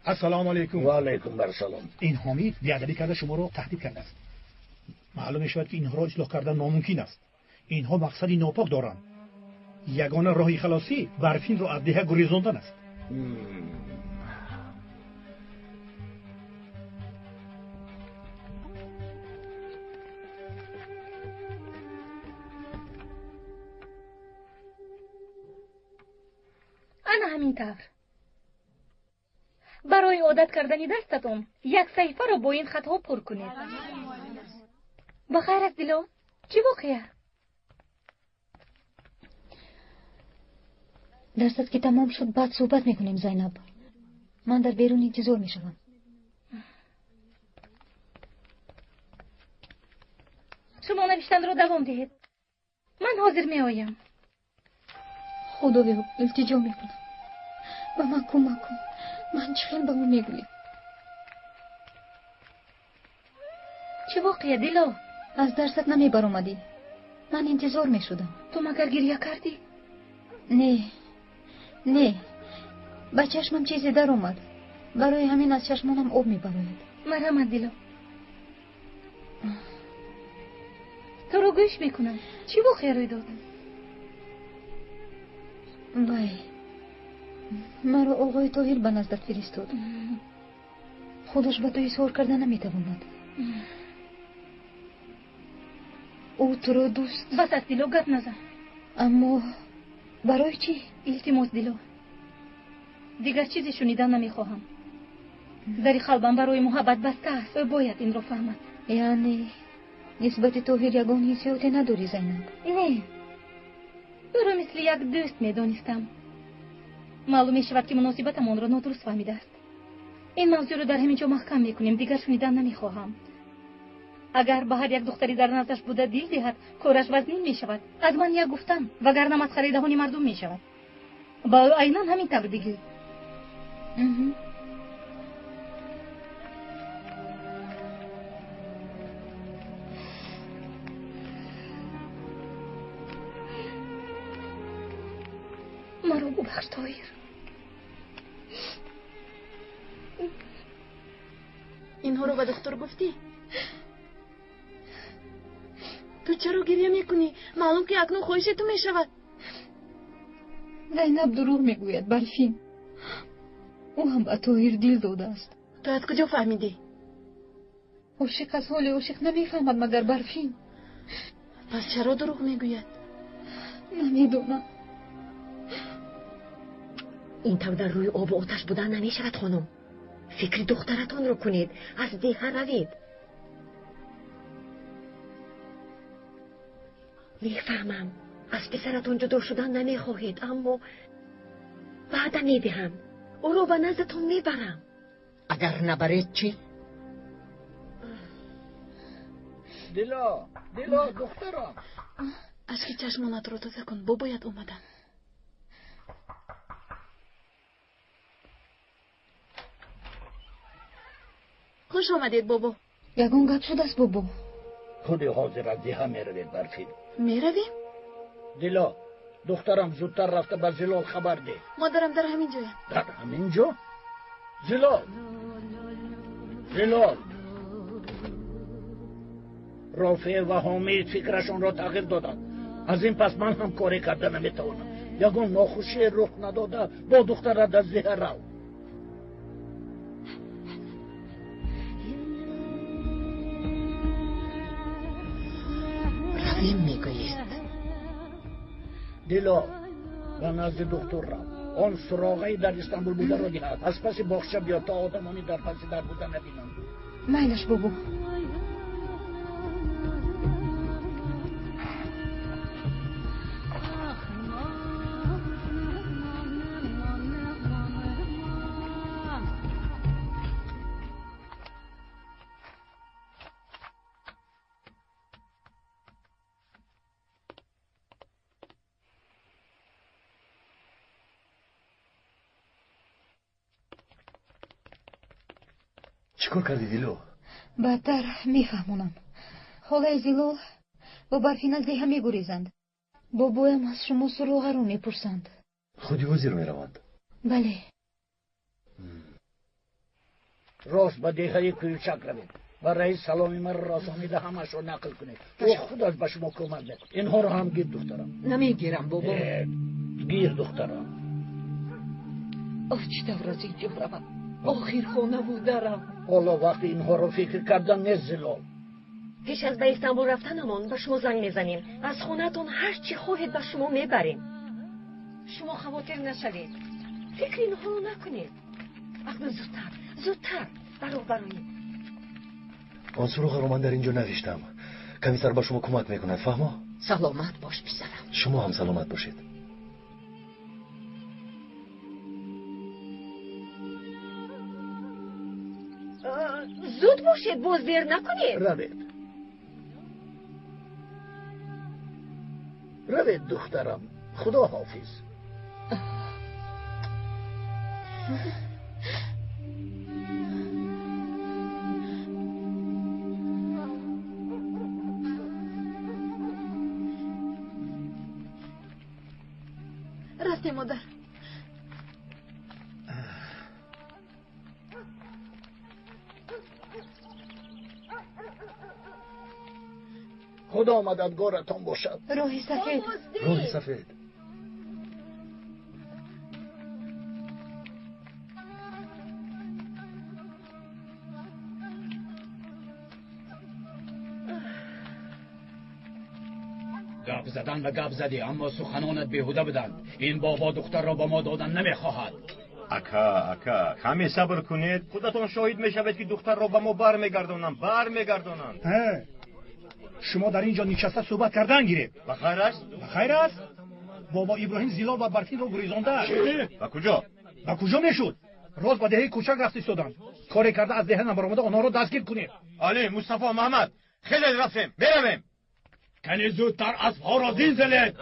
ассалому алайкум. Ва алайкум ассалом. Ин ҳомид беадабӣ карда шуморо таҳдид кардааст. Маълум мешавад ки инҳоро ислоҳ кардан номумкин аст. Инҳо мақсади нопок доранд. Ягона роҳи халосӣ барфинро аз деҳа гурезондан аст. Ана ҳамин тавр. Барои одат кардани дастатон як саҳифаро бо ин хатҳо пур кунед. Ба хайр аст, Дило? Чӣ воқеа? Дарсат ки тамом шуд, баъд суҳбат мекунем, Зайнаб. Ман дар берун интизор мешавам. Шумо навиштанро давом диҳед. Ман ҳозир меоям. Худоё, илтиҷо мекунам. Ба ман кӯмак кун. Ман чӣ хел ба ӯ мегӯям? Чӣ воқеа, Дило? Аз дарсат намебаромадӣ. Ман интизор мешудам. Ту магар гиря кардӣ? Не, не, ба чашмам чизе даромад. Барои ҳамин аз чашмонам об мебарояд. Марҳамат, Дило. Туро гӯш мекунам. Чӣ воқеа рӯй дод? Вай, маро оғои Тоҳир ба наздат фиристод. Худаш ба ту изҳор карда наметавонад. Ӯ туро дӯст. Бас аст, Дило, гап назан. Аммо барои чӣ? Илтимос, Дило, дигар чизе шунидан намехоҳам. Дари қалбам барои муҳаббат баста аст. Ӯ бояд инро фаҳмад. Яъне нисбати Тоҳир ягон ҳиссиёте надорӣ, Зайнаб? Не, ӯро мисли як дӯст медонистам. Маълум мешавад, ки муносибатамонро нодуруст фаҳмидааст. Ин мавзӯъро дар ҳамин ҷо маҳкам мекунем. Дигар шунидан намехоҳам. Агар ба ҳар як духтари дар наздаш буда дил диҳад, кораш вазнин мешавад. Аз ман як гуфтан, вагарна масхараи даҳони мардум мешавад. Ба ӯ айнан ҳамин тавр бигӯй. Маро бубахш, Тоҳир. Инҳоро ба духтур гуфтӣ? Ту чаро гиря мекунӣ? Маълум ки акнун хоҳиши ту мешавад. Зайнаб дурӯғ мегӯяд, Барфин. Ӯ ҳам ба Тоҳир дил додааст. Ту аз куҷо фаҳмидӣ? Ошиқ аз ҳоли ошиқ намефаҳмад, магар Барфин. Пас чаро дурӯғ мегӯяд? Намедонам. Ин тавр дар рӯи обу оташ будан намешавад, хонум. Фикри духтаратонро кунед, аз деҳа равед. Мефаҳмам, аз писаратон ҷудо шудан намехоҳед, аммо ваъда медиҳам, ӯро ба наздатон мебарам. Агар набаред чӣ? Дило, Дило, духтарам. Ашки чашмонатро тоза кун, бобоят омаданд. Хуш омадед, бобо. Ягон гап шудааст, бобо? Худи ҳозир аз деҳа меравед, Барфин. Меравем? Дило, духтарам, зудтар рафта ба Зилол хабар деҳ. Модарам дар ҳамин ҷоянд. Дар ҳамин ҷо? Зилол, Зилол, Рофеъ ва Ҳомид фикрашонро тағйир доданд. Аз ин пас ман ҳам коре карда наметавонам. Ягон нохушие рух надода, бо духтарат аз деҳа рав. Равем, мегӯед? Дило, ба назди духтур рав. Он суроғаи дар Истанбул бударо диҳад. Аз паси боғча биё, то одамони дар паси дар буда набинанд. Майлаш, бобо. Чӣ кор кардӣ, Дило? Баъдтар мефаҳмонам. Холаи Зилол бо Барфин аз деҳа мегурезанд. Бобоям аз шумо суроғаро мепурсанд. Худи ҳозир мераванд? Бале. Рост ба деҳаи Кӯючак равед ва раис саломи маро расонида ҳамашро нақл кунед. Ӯ худаш ба шумо кӯмак мекунад. Инҳоро ҳам гир, духтарам. Намегирам, бобо. Гир, духтарам. Оҳ, чӣ тавр аз инҷо равам? Охир хонаву дарам. Ҳоло вақти инҳоро фикр кардан нест, Зилол. Пеш аз ба Истанбул рафтанамон ба шумо занг мезанем. Аз хонаатон ҳар чӣ хоҳед ба шумо мебарем. Шумо хавотир нашавед. Фикри инҳоро накунед. Акнун зудтар, зудтар ба роҳ бароед. Он суроғаро ман дар ин ҷо навиштам. Комиссар ба шумо кӯмак мекунад, фаҳмо? Саломат бош, писарам. Шумо ҳам саломат бошед. Зуд бошед, боз дер накунед. Равед. Равед, духтарам. Худо ҳофиз. Рафтем, модар. Худо мададгоратон бошад. Роҳи сафед. Роҳи сафед. Гап задан ва гап задӣ, аммо суханонат беҳуда буданд. Ин бобо духтарро ба мо додан намехоҳад. Ака, ака, каме сабр кунед. Худатон шоҳид мешавед, ки духтарро ба мо бармегардонанд, бармегардонанд. Шумо дар ин ҷо нишаста суҳбат кардан гиред. Ба хайр аст? Ба хайр аст? Бобо Иброҳим Зилол ва Барфинро гурезондааст. Ба куҷо? Ба куҷо мешуд? Рост ба деҳаи Кӯчак рафта истоданд. Коре карда аз деҳа набаромада онҳоро дастгир кунед. Али, Мустафо, Маҳмад, хеле рафтем, меравем. Кани зудтар аспҳоро зин занед.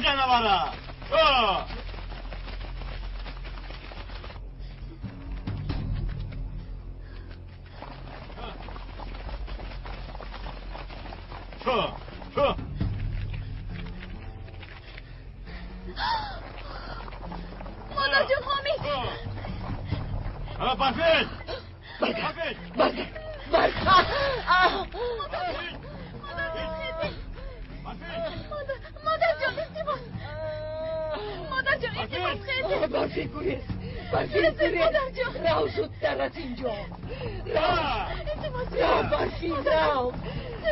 Ҷанавара! Чо! Чо! Модарҷон, Ҳомид! Барфин! Баргард! Баргард! Баргард! Модарҷон, илтимос! Модарҷон, илтимос, хезед! Барфин, гурез! Барфин, гурез! Рав зудтар аз ин ҷо! Рав! Рав, Барфин, рав!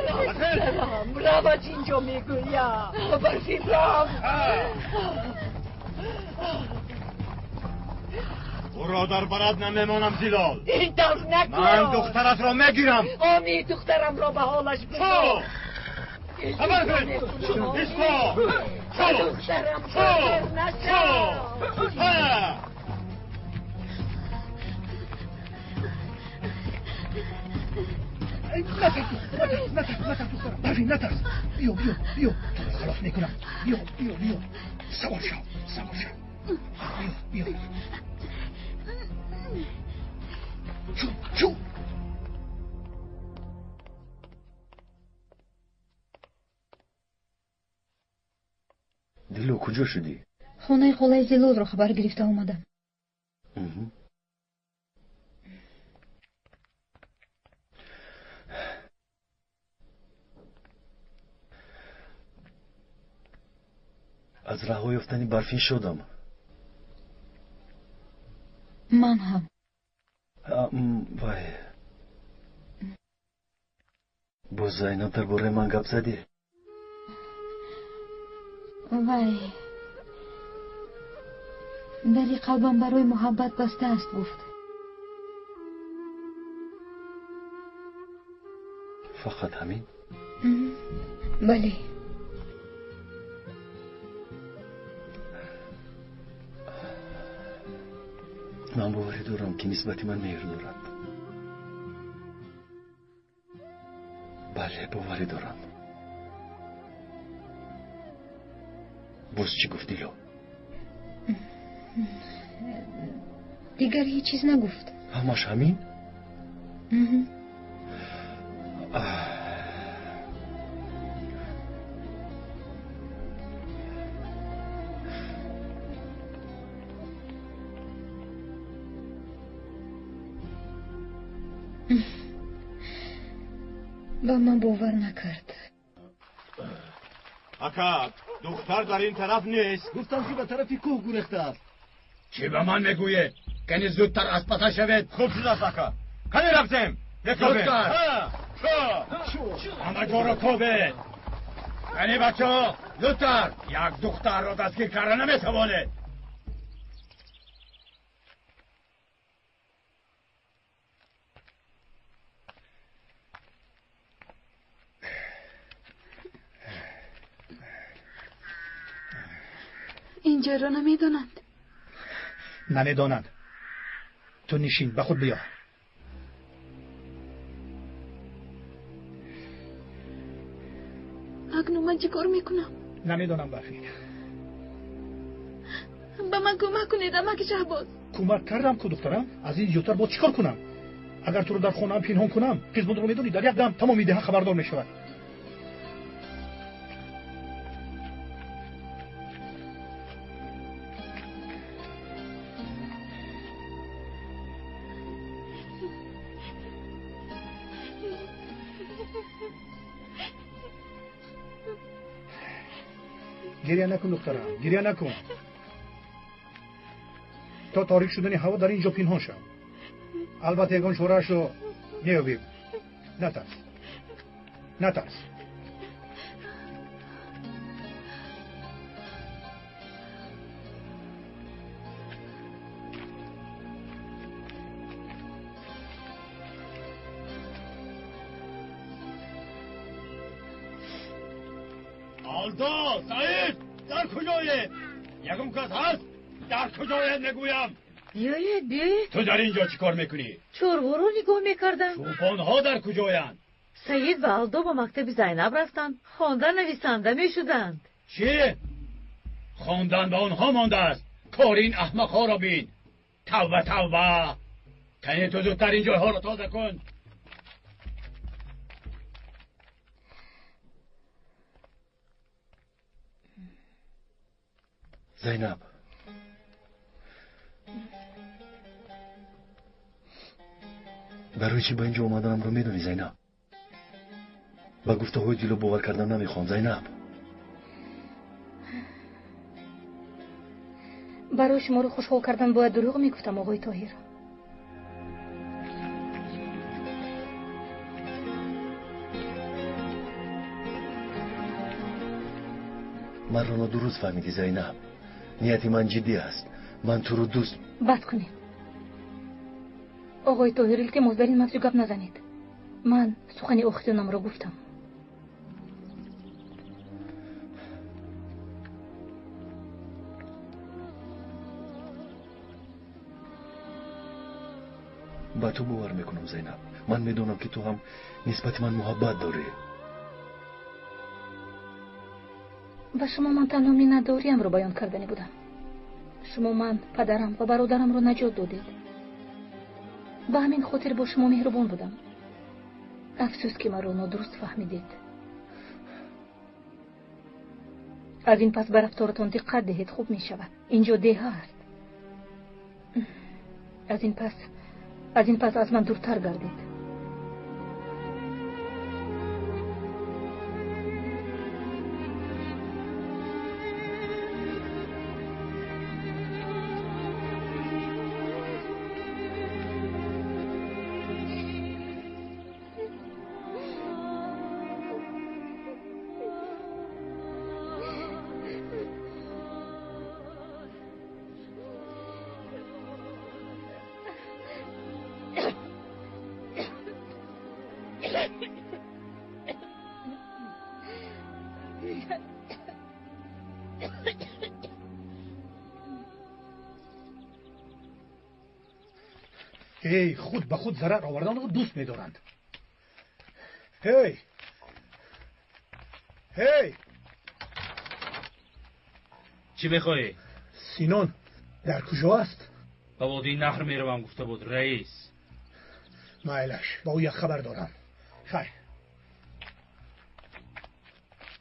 Рав, писарам, рав аз ин ҷо мегӯям! Барфин, рав! Ӯро дар барад намемонам, Зилол. Ин тавр накун! Ман духтаратро мегирам. Оми, духтарамро ба ҳолаш бигзор. Хабар кунед! Исто! Духтарам хабар нашав! Натарс, натарс, натарс, натарс, духтарам. Барфин, натарс. Биё, биё, биё. Туро халос мекунам. Биё, биё, биё. Савор шав, савор шав. Биё, биё. Чу, чу. Дило, куҷо шудӣ? Хонаи холаи Зилолро хабар гирифта омадам. Аз раҳо ёфтани Барфин шодам. Ман ҳам. Вай, боз Зайнаб дар бораи ман гап задӣ? Вай, дари қалбам барои муҳаббат баста аст, гуфт. Фақат ҳамин? Бале. Ман боварӣ дорам, ки нисбати ман меҳр дорад. Бале, боварӣ дорам. Боз чӣ гуфт Дило? Дигар ҳеҷ чиз нагуфт. Ҳамаш ҳамин? Ба ман бовар накард. Ака, духтар дар ин тараф нест. Гуфтам, ки ба тарафи кӯҳ гурехтааст. Чӣ ба ман мегӯед? Кани зудтар аз паса шавед. Хуб шудааст, ака. Кани рафтем? Зудтар. Ҳама ҷоро кобед. Кани бачаҳо, зудтар. Як духтарро дастгир карда наметавонед. Инҷоро намедонанд. Намедонанд. Ту нишин, ба худ биё. Акнун ман чӣ кор мекунам? Намедонам, Барфин. Ба ман кӯмак кунед, амаки Шаҳбоз. Кӯмак кардам ку, духтарам. Аз ин зиёдтар боз чӣ кор кунам? Агар туро дар хонаам пинҳон кунам, қизбонро медонӣ, дар як дам тамоми деҳа хабардор мешавад. Гиря накун, духтарам, гиря накун. То торик шудани ҳаво дар ин ҷо пинҳон шав. Албатта ягон чораашро меёбем. Натарс, натарс. Алдо, Саид, дар куҷоед? Ягон кас ҳаст? Дар куҷоед мегӯям? Биёед, биёед. Ту дар ин ҷо чӣ кор мекунӣ? Чорворо нигоҳ мекардам. Чӯпонҳо дар куҷоянд? Саид ва Алдо ба мактаби Зайнаб рафтанд. Хонда нависанда мешуданд. Чӣ? Хондан ба онҳо мондааст. Кори ин аҳмақҳоро бин. Тавба, тавба. Кане ту зудтар ин ҷойҳоро тоза кун. Зайнаб, барои чӣ ба ин ҷо омаданамро медонӣ, Зайнаб? Ба гуфтаҳои Дило бовар кардан намехоҳам, Зайнаб. Барои шуморо хушҳол кардан бояд дурӯғ мегуфтам, оғои Тоҳир. Маро нодуруст фаҳмидӣ, Зайнаб. Нияти ман ҷиддӣ аст. Ман туро дӯст. Бас кунед, оғои Тоҳир, илтимос, дар ин мавзӯъ гап назанед. Ман сухани охиринамро гуфтам. Ба ту бовар мекунам, Зайнаб. Ман медонам, ки ту ҳам нисбати ман муҳаббат дорӣ. Ба шумо ман танҳо миннатдориамро баён кардани будам. Шумо ман, падарам ва бародарамро наҷот додед. Ба ҳамин хотир бо шумо меҳрубон будам. Афсӯс, ки маро нодуруст фаҳмидед. Аз ин пас ба рафторатон диққат диҳед, хуб мешавад. Инҷо деҳа аст. Аз ин пас аз ман дуртар гардед. мегӯянд. Эй, худ ба худ зарар оварданро дӯст медоранд. Эй, эй! Чӣ мехоҳӣ? Синон дар куҷо аст? Ба водии наҳр меравам, гуфта буд раис. Майлаш, ба ӯ як хабар дорам. Хайр.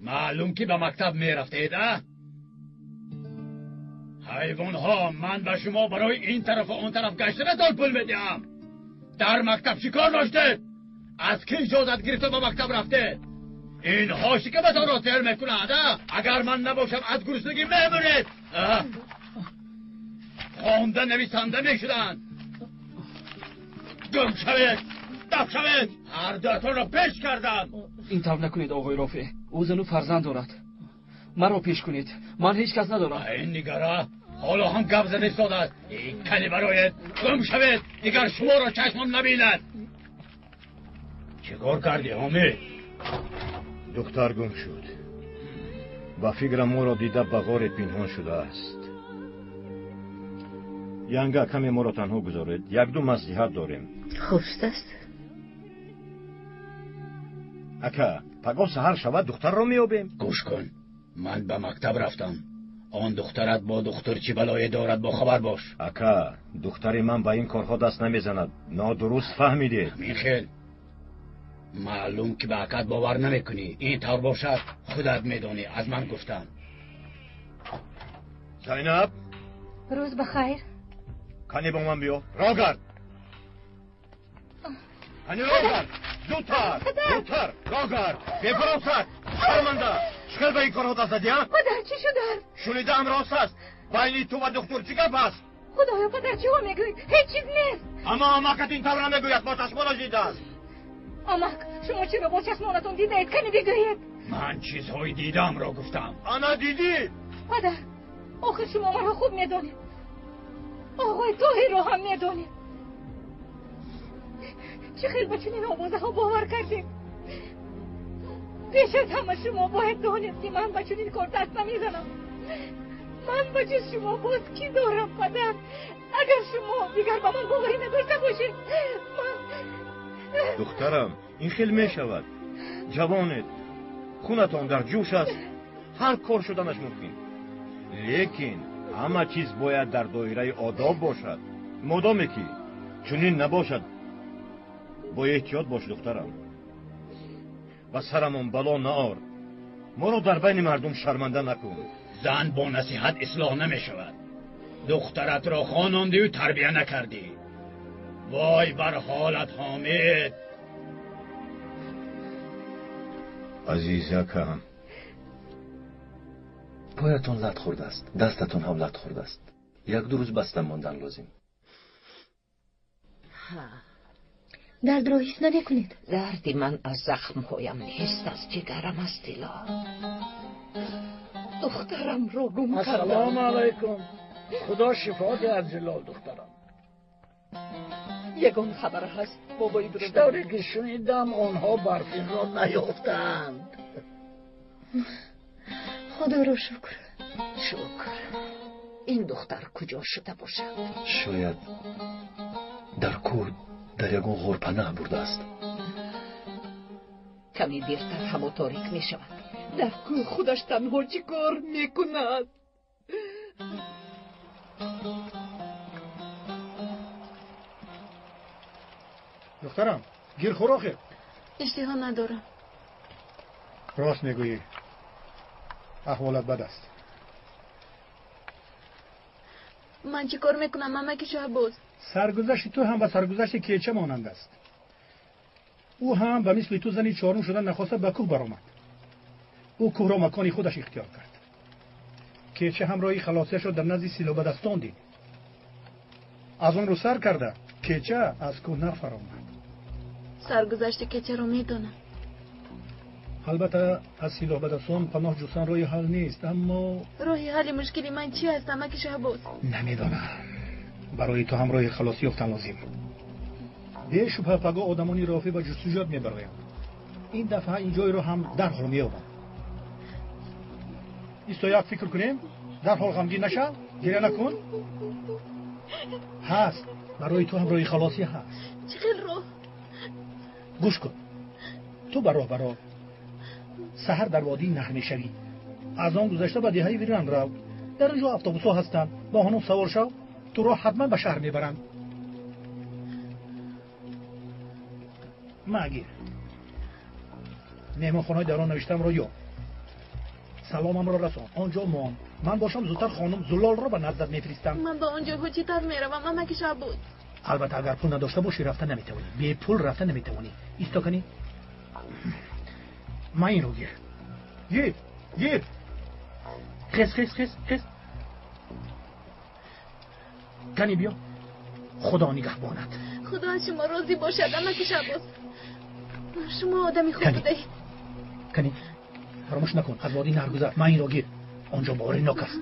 Маълум ки ба мактаб мерафтед, а? Ҳайвонҳо, ман ба шумо барои ин тарафу он тараф гаштанатон пул медиҳам. Дар мактаб чӣ кор доштед? Аз кӣ иҷозат гирифта ба мактаб рафтед? Инҳо шикаматонро сер мекунанд, а? Агар ман набошам аз гуруснагӣ мемиред. Хонда нависанда мешуданд. Гум шавед, даф шавед, ҳар дуятонро пеш кардам. Ин тавр накунед, оғои Рофеъ. Ӯ зану фарзанд дорад. Маро пеш кунед, ман ҳеҷ кас надорам. Ин нигара ҳоло ҳам гап зада истодааст. Кани бароед, гум шавед, дигар шуморо чашмам набинад. Чӣ кор кардӣ, ҳомид? Духтар гум шуд. Ба фикрам моро дида ба ғоре пинҳон шудааст. Янга, каме моро танҳо гузоред, як-ду маслиҳат дорем. Хуб шудааст. Ака, пагоҳ саҳар шавад духтарро меёбем. Гӯш кун, ман ба мактаб рафтам. Он духтарат бо духтур чӣ балое дорад, бохабар бош. Ака, духтари ман ба ин корҳо даст намезанад. Нодуруст фаҳмидед. Ҳамин хел. Маълум ки ба акат бовар намекунӣ. Ин тавр бошад, худат медонӣ, аз ман гуфтам. Зайнаб! Рӯз ба хайр. Кани бо ман биё. Роҳ гард. Кани роҳ гард. Зудтар, зудтар, роҳ гард. Бефаросат, шарманда. Чӣ хел ба ин корҳо даст задӣ, а? Падар, чӣ шудааст? Шунидаам рост аст. Байни ту ва духтур чӣ гап аст? Худоё, падар, чиҳо мегӯед? Ҳеҷ чиз нест. Аммо амакат ин тавр намегӯяд, бо чашмонаш дидааст. Амак, шумо чиро бо чашмонатон дидаед? Кани бигӯед. Ман чизҳои дидаамро гуфтам. Ана дидӣ? Падар, охир шумо маро хуб медонед. Оғои Тоҳирро ҳам медонед. Чӣ хел ба чунин овозаҳо бовар кардед? Пеш аз ҳама шумо бояд донед, ки ман ба чунин кор даст намезанам. Ман ба ҷуз шумо боз кӣ дорам, падар? Агар шумо дигар ба ман боварӣ надошта бошед, ман... Духтарам, ин хел мешавад. Ҷавонед, хунатон дар ҷӯш аст, ҳар кор шуданаш мумкин. Лекин ҳама чиз бояд дар доираи одоб бошад. Модоме ки чунин набошад, бо эҳтиёт бош, духтарам. Ба сарамон бало наор. Моро дар байни мардум шарманда накун. Зан бо насиҳат ислоҳ намешавад. Духтаратро хонондию тарбия накардӣ. Вой бар ҳолат, Ҳомид. Азизакам, поятон лат хӯрдааст, дастатон ҳам лат хӯрдааст. Як-ду рӯз баста мондан лозим. Дардро ҳис намекунед? Дарди ман аз захмҳоям нест, аз ҷигарам аст, Дило. Духтарамро гум кардам. Ассалому алайкум. Худо шифо диҳад Зилол духтарам. Ягон хабар ҳаст, бобои Иброҳим? Тавре ки шунидам, онҳо Барфинро наёфтанд. Худоро шукр. Шукр. Ин духтар куҷо шуда бошад? Шояд дар кӯҳ дар ягон ғор панаҳ бурдааст. Каме дертар ҳаво торик мешавад. Дар кӯҳ худаш танҳо чӣ кор мекунад? Духтарам, гир хӯр охир. Иштиҳо надорам. Рост мегӯӣ, аҳволат бад аст. Ман чӣ кор мекунам, амаки Шаҳбоз? Саргузашти ту ҳам ба саргузашти кеча монанд аст. Ӯ ҳам ба мисли ту зани чорум шудан нахоста ба кӯҳ баромад. Ӯ кӯҳро макони худаш ихтиёр кард. Кеча ҳам роҳи халосияшро дар назди силоҳбадастон дид. Аз он рӯ сар карда кеча аз кӯҳ нафаромад. Саргузашти кечаро медонам. Албатта аз силоҳбадастон паноҳ ҷустан роҳи ҳал нест, аммо роҳи ҳалли мушкили ман чи аст, амаки Шаҳбоз? Намедонам. Барои ту ҳам роҳи халосӣ ёфтан лозим. Бешубҳа пагоҳ одамони Рофӣ ба ҷустуҷӯят мебароянд. Ин дафъа ин ҷойро ҳам дарҳол меёбанд. Исто як фикр кунем. Дарҳол ғамгин нашав, гиря накун. Ҳаст, барои ту ҳам роҳи халосӣ ҳаст. Чӣ хел роҳ? Гӯш кун. Ту ба роҳ баро. Саҳар дар водии наҳр мешавӣ. Аз он гузашта ба деҳаи Виран рав. Дар он ҷо автобусҳо ҳастанд. Бо онҳо савор шав. Туро ҳатман ба шаҳр мебаранд. Магир. Меҳмонхонаи дар он навиштамро ёб. Саломамро расон. Он ҷо мон. Ман бошам зудтар хонум Зулолро ба наздат мефиристам. Ман ба он ҷойҳо чӣ тавр меравам, амаки Шаҳбоз? Албатта агар пул надошта бошӣ рафта наметавонӣ. Бепул рафта наметавонӣ. Исто кунӣ. Ман инро гир. Гир, гир. Хез, хез, хез, хез. Кани биё. Худо нигаҳбонат. Худо аз шумо розӣ бошад, амаки Шаҳбоз. Шумо одами хуб будаед. Кани, фаромӯш накун, аз водии наҳр гузар. Ман инро гир. Он ҷо боринок аст.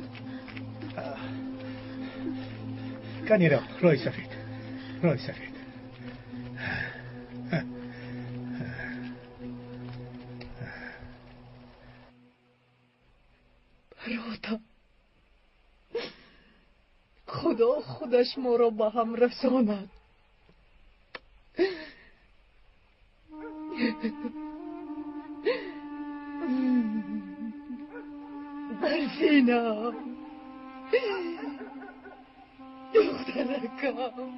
Кани рав, роҳи сафед, роҳи сафед. Бародар, Худо худаш моро ба ҳам расонад. Барфина, духтаракам,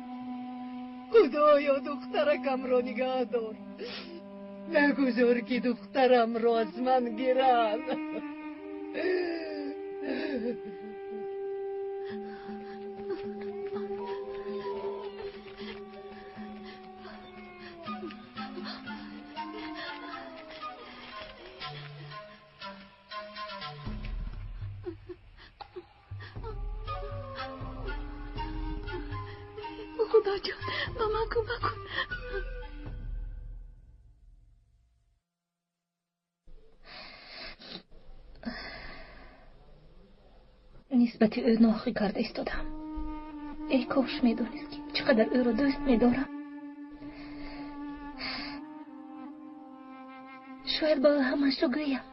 Худоё, духтаракамро нигаҳ дор. Нагузор, ки духтарамро аз ман гиранд. Худоҷон, ба ман кӯмак кун. Нисбати ӯ нохӣ карда истодам. Эй кош медонист, ки чӣ қадар ӯро дӯст медорам. Шояд ба ӯ ҳамашро гӯям.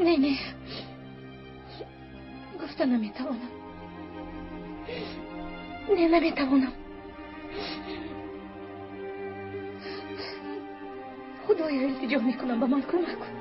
Не, не, гуфта наметавонам. Не, наметавонам. Худоё, илтиҷо мекунам, ба ман кӯмак кун.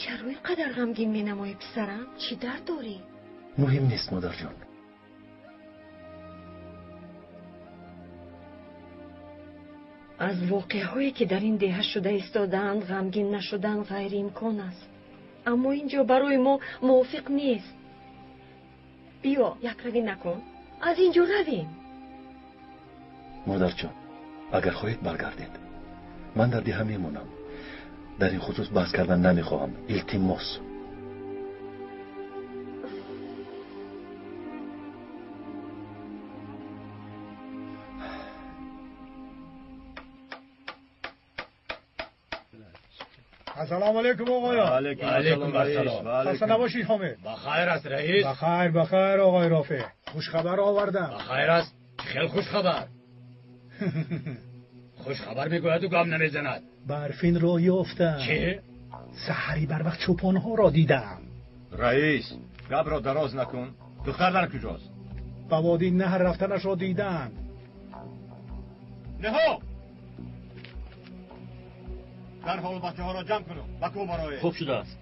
Чаро ин қадар ғамгин менамоӣ, писарам? Чӣ дард дорӣ? Муҳим нест, модарҷон. Аз воқеаҳое, ки дар ин деҳа шуда истодаанд, ғамгин нашудан ғайриимкон аст. Аммо ин ҷо барои мо мувофиқ нест. Биё, якравӣ накун, аз ин ҷо равем. Модарҷон, агар хоҳед баргардед. Ман дар деҳа мемонам. Дар ин хусус баҳс кардан намехоҳам. Илтимос. Ассалому алайкум, оғоён. Алайкум ассалом. Хаста набошед, ҳомид. Ба хайр аст, раис. Ба хайр, ба хайр, оғои Рофеъ. Хушхабар овардам. Ба хайр аст. Хеле хушхабар. Хушхабар мегӯяду гам намезанад. Барфинро ёфтам. Чӣ? Саҳари барвақт чӯпонҳоро дидам. Раис, гапро дароз накун. Духтар дар куҷост? Ба водии наҳр рафтанашро дидам. Неҳо! Дарҳол бачаҳоро ҷамъ куну ба кӯҳ бароед. Хуб шудааст.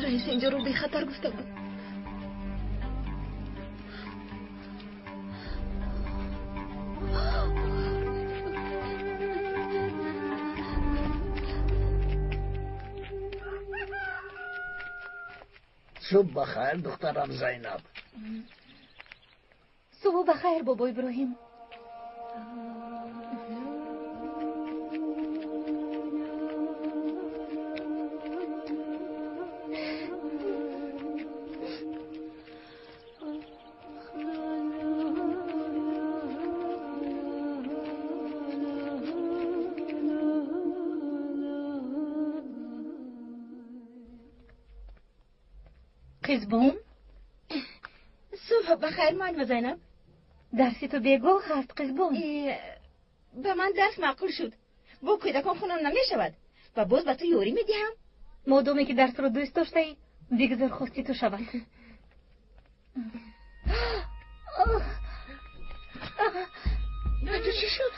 Раис инҷоро бехатар гуфта буд. Субҳ бахайр, духтарам Зайнаб. Субҳ бахайр, бобо Иброҳим. Қизбон? Субҳ бахайр, муаллима Зайнаб. Дарси ту бегоҳ ҳаст, қизбон. Ба ман дарс маъқул шуд. Бо кӯдакон хонам намешавад ва боз ба ту ёрӣ медиҳам. Модоме ки дарсро дӯст доштаӣ, бигзор хости ту шавад. Ба ту чӣ шуд?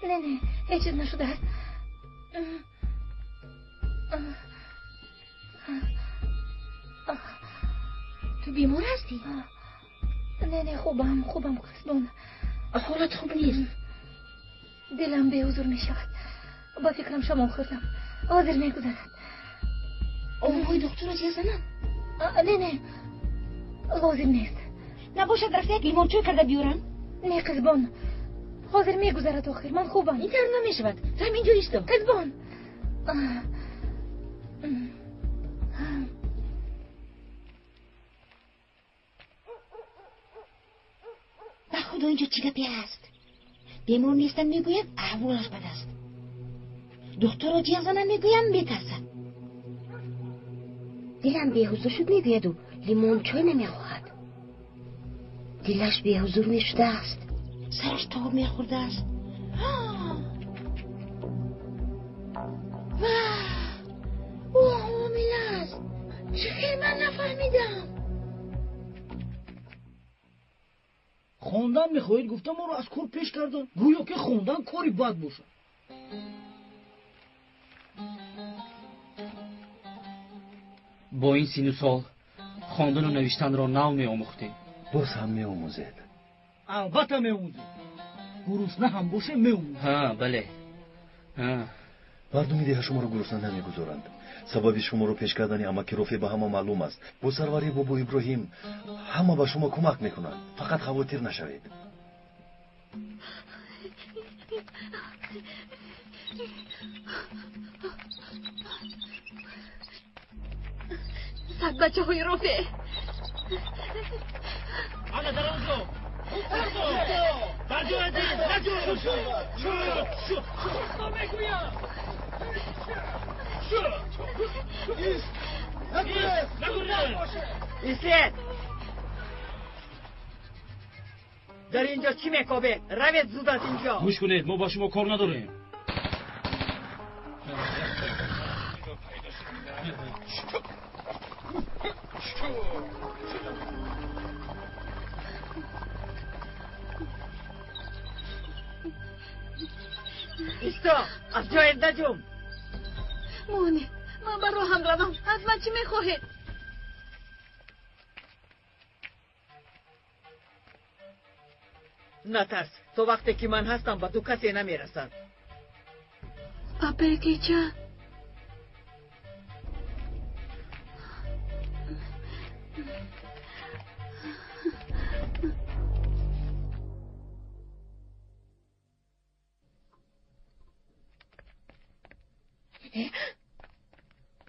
Не, не, ҳеҷ чиз нашудааст. Ту бемор ҳастӣ? Не, не, хубам, хубам, қизбон. Ҳолат хуб нест. Дилам беҳузур мешавад. Ба фикрам шамол хӯрдам. Ҳозир мегузарад. Овои духтурро зия занам? Не, не, лозим нест. Набошад, рафта як лимончой карда биёрам? Не, қизбон, ҳозир мегузарад охир, ман хубам. Ин тавр намешавад. Ту ҳамин ҷо исто. Қизбон. Ба худо, инҷо чӣ гапе ҳаст? Бемор нестам мегӯяд, аҳволаш бад аст. Духтурро ҷиғ занам мегӯям, метарсад. Дилам беҳузур шуд мегӯяду лимончой намехоҳад. Дилаш беҳузур мешудааст, сараш тоб мехӯрдааст. Ва ӯ ҳомила аст. Чӣ хел ман нафаҳмидам? Хондан мехоҳед гуфта моро аз кор пеш кардан, гӯё ки хондан кори бад бошад. Бо ин сину сол хондану навиштанро нав меомӯхтем. Боз ҳам меомӯзед. Албатта меомӯзед. Гурусна ҳам боше меомӯзед. Ҳа, бале. Мардуми деҳа шуморо гурусна намегузоранд. Сабаби шуморо пеш кардани амаки Рофе ба ҳама маълум аст. Бо сарварии бобо Иброҳим ҳама ба шумо кӯмак мекунанд. Фақат хавотир нашавед. Саг бачаҳои Рофе. Ана дар он ҷо. Дар ҷоя дид, дар ҷоя. Шуд, шуд. Мегӯям. Истед! Дар ин ҷо чӣ мекобед? Равед зуд аз ин ҷо. Гӯш кунед, мо ба шумо кор надорем. Исто, аз ҷоят наҷум. Монед, ман ба роҳам равам. Аз ман чӣ мехоҳед? Натарс, то вақте ки ман ҳастам ба ту касе намерасад. Апекича.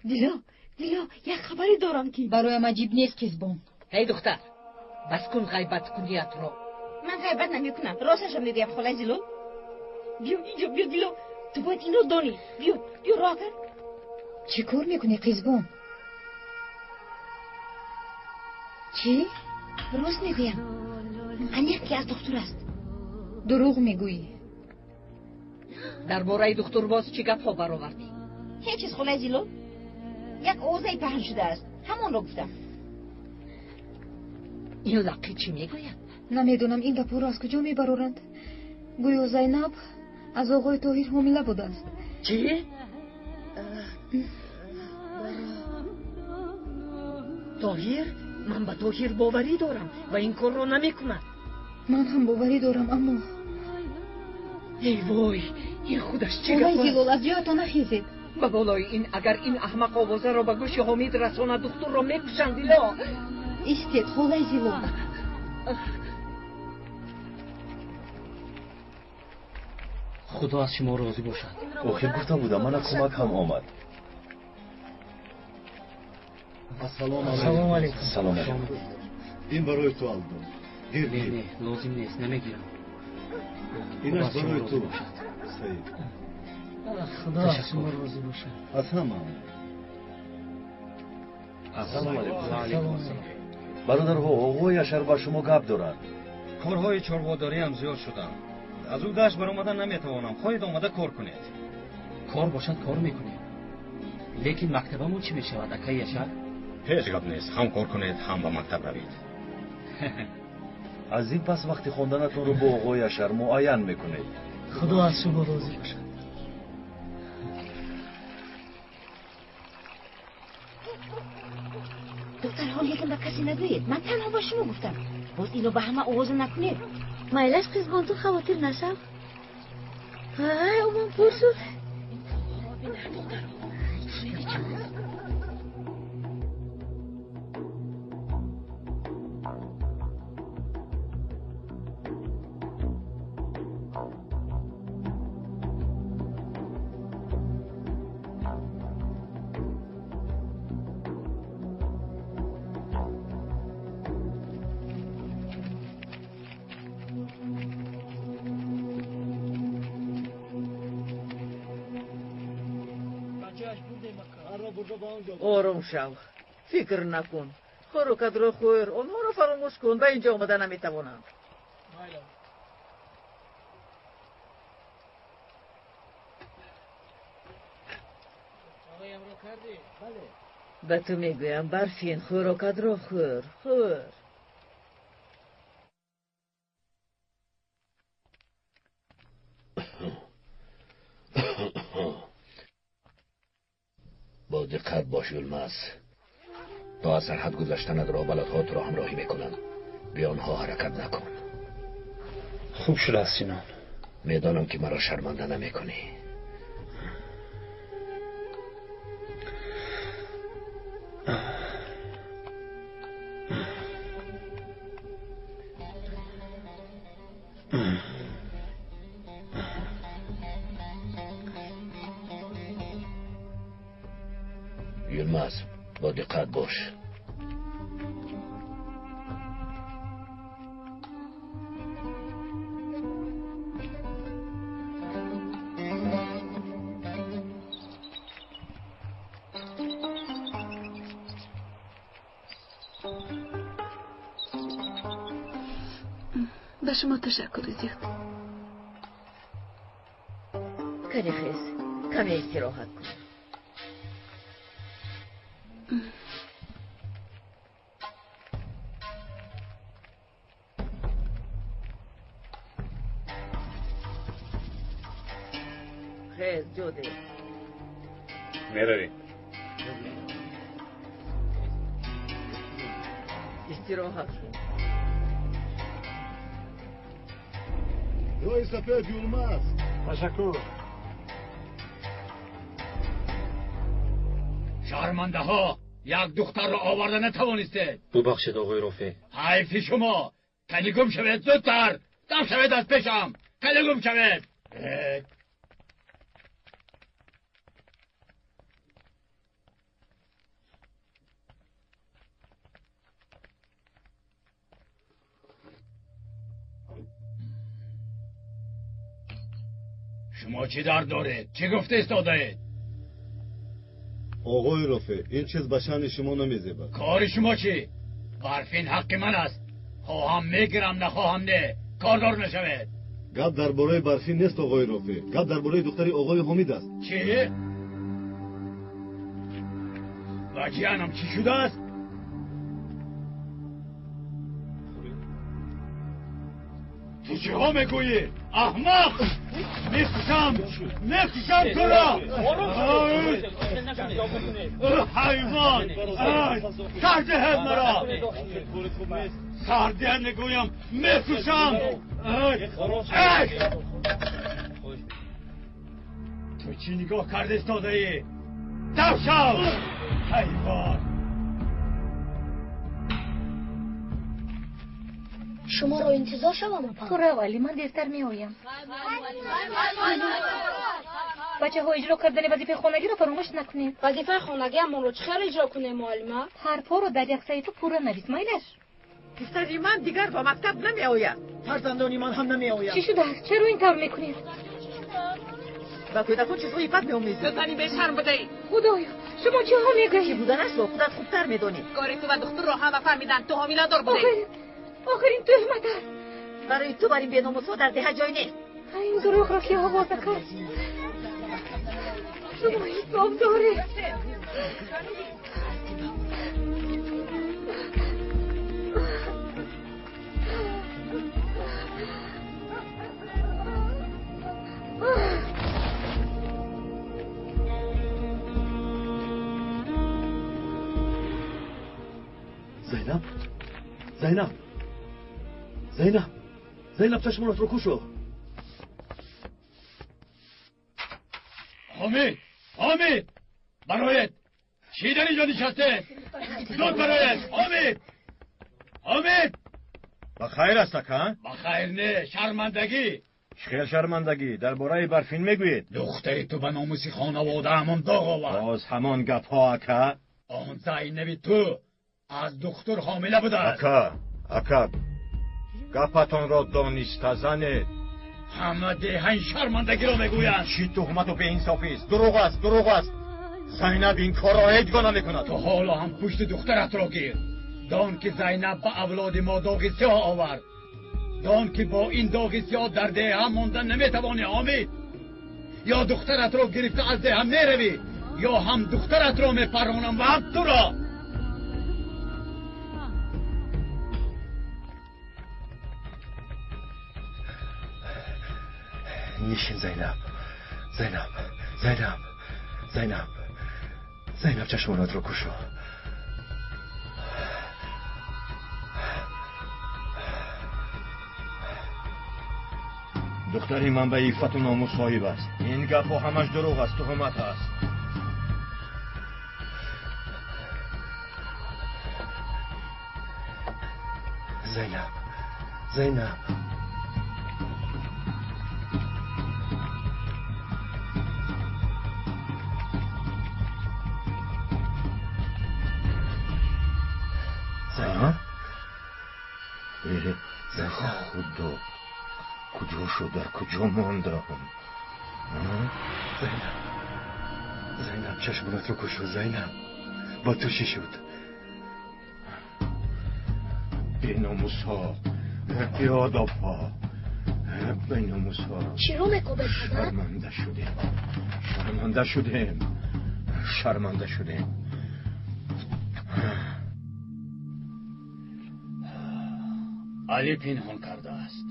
Дило, Дило, як хабаре дорам ки бароям аҷиб нест, қизбон. Эй духтар, бас кун ғайбаткуниятро. Ман ғайбат намекунам, росташро мегӯям, холаи Зилол. Биё инҷо, биё Дило, ту бояд инро донӣ. Биё, биё роҳ кар. Чӣ кор мекунӣ, қизбон? Чӣ? Рост мегӯям. Аниқ ки аз духтур аст. Дурӯғ мегӯӣ. Дар бораи духтур боз чӣ гапҳо баровардӣ? Ҳеҷ чиз, холаи Зилол. Як овозае паҳн шудааст, ҳамонро гуфтам. Ин лаққӣ чӣ мегӯяд? Намедонам ин гапҳоро аз куҷо мебароранд. Гӯё Зайнаб аз оғои Тоҳир ҳомила будааст. Чӣ? Тоҳир, ман ба Тоҳир боварӣ дорам ва ин корро намекунад. Ман ҳам боварӣ дорам, аммо эй вой, ин худаш чӣ гап? Холаи Зилол, аз ҷоятон нахезед. Ба болои ин агар ин аҳмақ овозаро ба гӯши Ҳомид расонад, духтурро мекушанд. Дило, истед, холаи Зилол. Худо аз шумо розӣ бошад. Охир гуфта будам, мана кӯмак ҳам омад. Ассалому алайкум. Салом алайкум. Ин барои ту, Алдо. Гир. Не, не, лозим нест, намегирам. Инаш барои ту, Саид. Худо аз шумо розӣ бошад. Аз ҳама. Ассалому алайкум. Бародарҳо, оғои Яшар ба шумо гап дорад. Корҳои чорводориам зиёд шуданд. Аз ӯ дашт баромада наметавонам. Хоҳед омада кор кунед. Кор бошад, кор мекунем. Лекин мактабамон чӣ мешавад, акаи Яшар? Ҳеҷ гап нест. Ҳам кор кунед, ҳам ба мактаб равед. Аз ин пас вақти хонданатонро бо оғои Яшар муайян мекунед. Худо аз шумо розӣ бошад. Духтарҳо, лекин ба касе нагӯед. Ман танҳо ба шумо гуфтам. Боз ино ба ҳама овоза накунед. Майлаш, қизбон, ту хавотир нашав. Ай, умон пур шуд. Ором шав, фикр накун. Хӯрокатро хӯр, онҳоро фаромӯш кун. Ба инҷо омада наметавонанд. Ба ту мегӯям, Барфин, хӯрокатро хӯр, хӯр. Бо диққат бош, Юлмаз. То аз сарҳад гузаштанат роҳбаладҳо туро ҳамроҳӣ мекунанд. Бе онҳо ҳаракат накун. Хуб шудааст, Синон. Медонам, ки маро шарманда намекунӣ. Юлмаз, бо диққат бош. Ба шумо ташаккури зиёд. Кане хез, каме истироҳат кун. Хез, ҷоде. Меравем. Истироҳат кун. Роҳи сафед, Юлмаз. Ташаккур. Шармандаҳо, як духтарро оварда натавонистед. Бубахшед, оғои Рофеъ. Ҳайфи шумо. Кани гум шавед зудтар. Дам шавед аз пешам. Кани гум шавед. Шумо чӣ дард доред? Чӣ гуфта истодаед? Оғои Рофеъ, ин чиз ба шаъни шумо намезебад. Кори шумо чӣ? Барфин ҳаққи ман аст. Хоҳам мегирам, нахоҳам не. Кордор нашавед. Гап дар бораи Барфин нест, оғои Рофеъ. Гап дар бораи духтари оғои Ҳомид аст. Чӣ? Бачиянам чӣ шудааст? Ту чиҳо мегӯӣ? Аҳмақ! Мекушам! Мекушам! Мекушам туро! Ҳайвон! Сардиҳед маро! Сардиҳед мегӯям! Мекушам! Ту чӣ нигоҳ карда истодаӣ? Дав шав! Ҳайвон! Шуморо интизор шавам, апа? Ту рав, Али, ман дертар меоям. Бачаҳо, иҷро кардани вазифаи хонагиро фаромӯш накунед. Вазифаи хонагиамонро чӣ хел иҷро кунем, муаллима? Ҳарфҳоро дар як саҳифа пурра навис, майлаш? Писари ман дигар ба мактаб намеояд. Фарзандони ман ҳам намеояд. Чӣ шудааст? Чаро ин тавр мекунед? Ба кӯдакон чизҳои бад меомезӣ. Ту зани бешарм будаӣ. Худоё, шумо чиҳо мегӯед? Чӣ буданашро худат хубтар медонӣ. Кори ту ва духтурро ҳама фаҳмиданд. Ту ҳомиладор будаӣ. Охир ин туҳмат аст. Барои ту бар ин беномусҳо дар деҳа ҷой нест. Ин дурӯғро ки овоза кард? Шумо ҳисоб доред. Зайнаб, Зайнаб, Зайнаб, Зайнаб, чашмонатро кушо. Ҳомид, Ҳомид, бароед. Чӣ дар инҷо нишастед? Зуд бароед. Ҳомид, Ҳомид. Ба хайр аст, ака? Ба хайр не, шармандагӣ. Чӣ хел шармандагӣ? Дар бораи Барфин мегӯед? Духтари ту ба номуси хонаводаамон доғ овард. Боз ҳамон гапҳо, ака? Он Зайнаби ту аз духтур ҳомила будааст. Ака, ака, гапатонро дониста занед. Ҳама деҳа ин шармандагиро мегӯянд. Чӣ туҳмату беинсофист? Дурӯғ аст, дурӯғ аст. Зайнаб ин корро ҳеҷ гоҳ намекунад. Ту ҳоло ҳам пушти духтаратро гир. Дон ки Зайнаб ба авлоди мо доғи сиёҳ овард. Дон ки бо ин доғи сиёҳ дар деҳа монда наметавонӣ, Ҳомид. Ё духтаратро гирифта аз деҳа меравӣ, ё ҳам духтаратро мепаронам ва ҳам туро. Нишин, Зайнаб, Зайнаб, Зайнаб, Зайнаб, Зайнаб, чашмонатро кушо. Духтари ман ба иффату номус соҳиб аст. Ин гапҳо ҳамаш дурӯғ аст, туҳмат аст. Зайнаб, Зайнаб. Зайнаб? Худо, куҷо шуд, дар куҷо мондам? Зайнаб, Зайнаб, чашмонатро кушо, Зайнаб. Ба ту чӣ шуд? Беномусҳо, беодобҳо, беномусҳо. Чиро мекобед, падар? Шарманда шудем, шарманда шудем, шарманда шудем. Али пинҳон кардааст.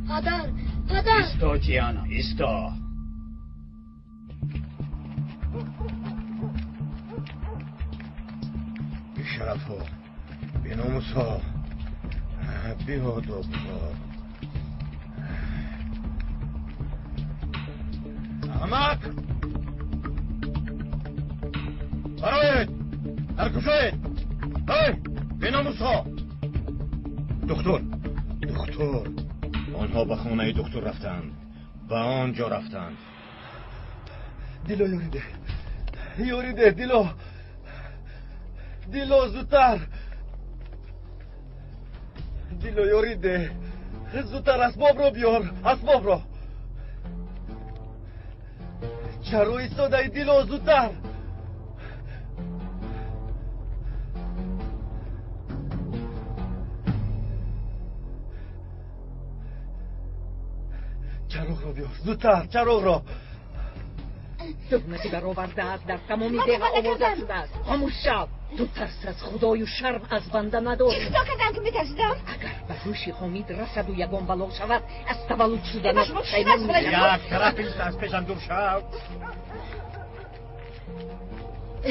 Падар, падар. Исто, Тиана, исто. Бешарафҳо, беномусҳо, беодобҳо. Аҳмақ! Бароед! Дар куҷоед? Ҳей, беномусҳо! Духтур, духтур. Онҳо ба хонаи духтур рафтанд. Ба он ҷо рафтанд. Дило, ёрӣ деҳ. Ёрӣ деҳ, Дило. Дило, зудтар. Дило, ёрӣ деҳ. Зудтар асбобро биёр, асбобро. Чаро истодаӣ, Дило, зудтар. Чароғро биёр, зудтар, чароғро. Туҳмати баровардааст дар тамоми деҳа овоза шудааст. Хомӯш шав. Ту тарс аз худою шарм аз банда надорӣ. Чӣ хато кардам, ки метарсидам? Агар ба ҳуши Ҳомид расаду ягон бало шавад, аз таваллуд шуданаш Шумо чӣ пушаймон шудааст, холаҷон? мешавӣ. Як тараф ист, аз пешам дур шав.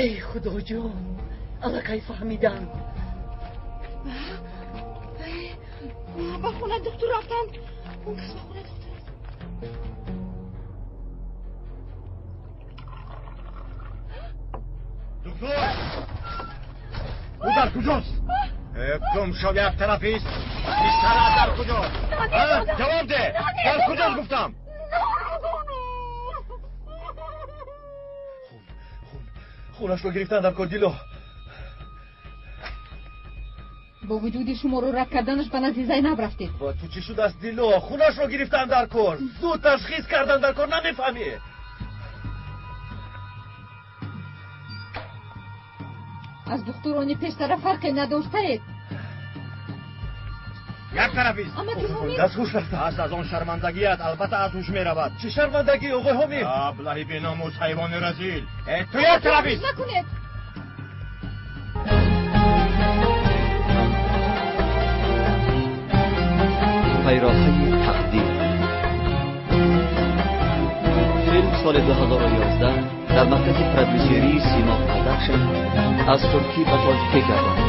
Эй худоҷон, аллакай фаҳмидам. Ба хона духтур рафтанд. Он кас ба хона духтур рафтанд. Духтур, ӯ дар куҷост? Гум шав, як тараф ист. Писарат дар куҷост? Ҷавоб деҳ, дар куҷост гуфтам. Хунашро гирифтан дар кор, Дило. Бо вуҷуди шуморо рад карданаш ба назди Зайнаб рафтед. Ба ту чӣ шудааст, Дило? Хунашро гирифтан дар кор, зуд ташхис кардан дар кор, намефаҳмӣ? Аз духтурони пештара фарқе надоштаед. Як тараф ист. Аммо ки Ҳомид. Аз ҳуш рафта. Пас аз он шармандагият албатта аз ҳуш меравад. Чӣ шармандагӣ, оғои Ҳомид? Аблаҳи беномус, ҳайвони разил. Ту як тараф ист. Накунед. Пайроҳаи тақдир. Филм соли 2011 дар маркази продюсерии Сима Продакшн аз туркӣ ба тоҷикӣ гардонид.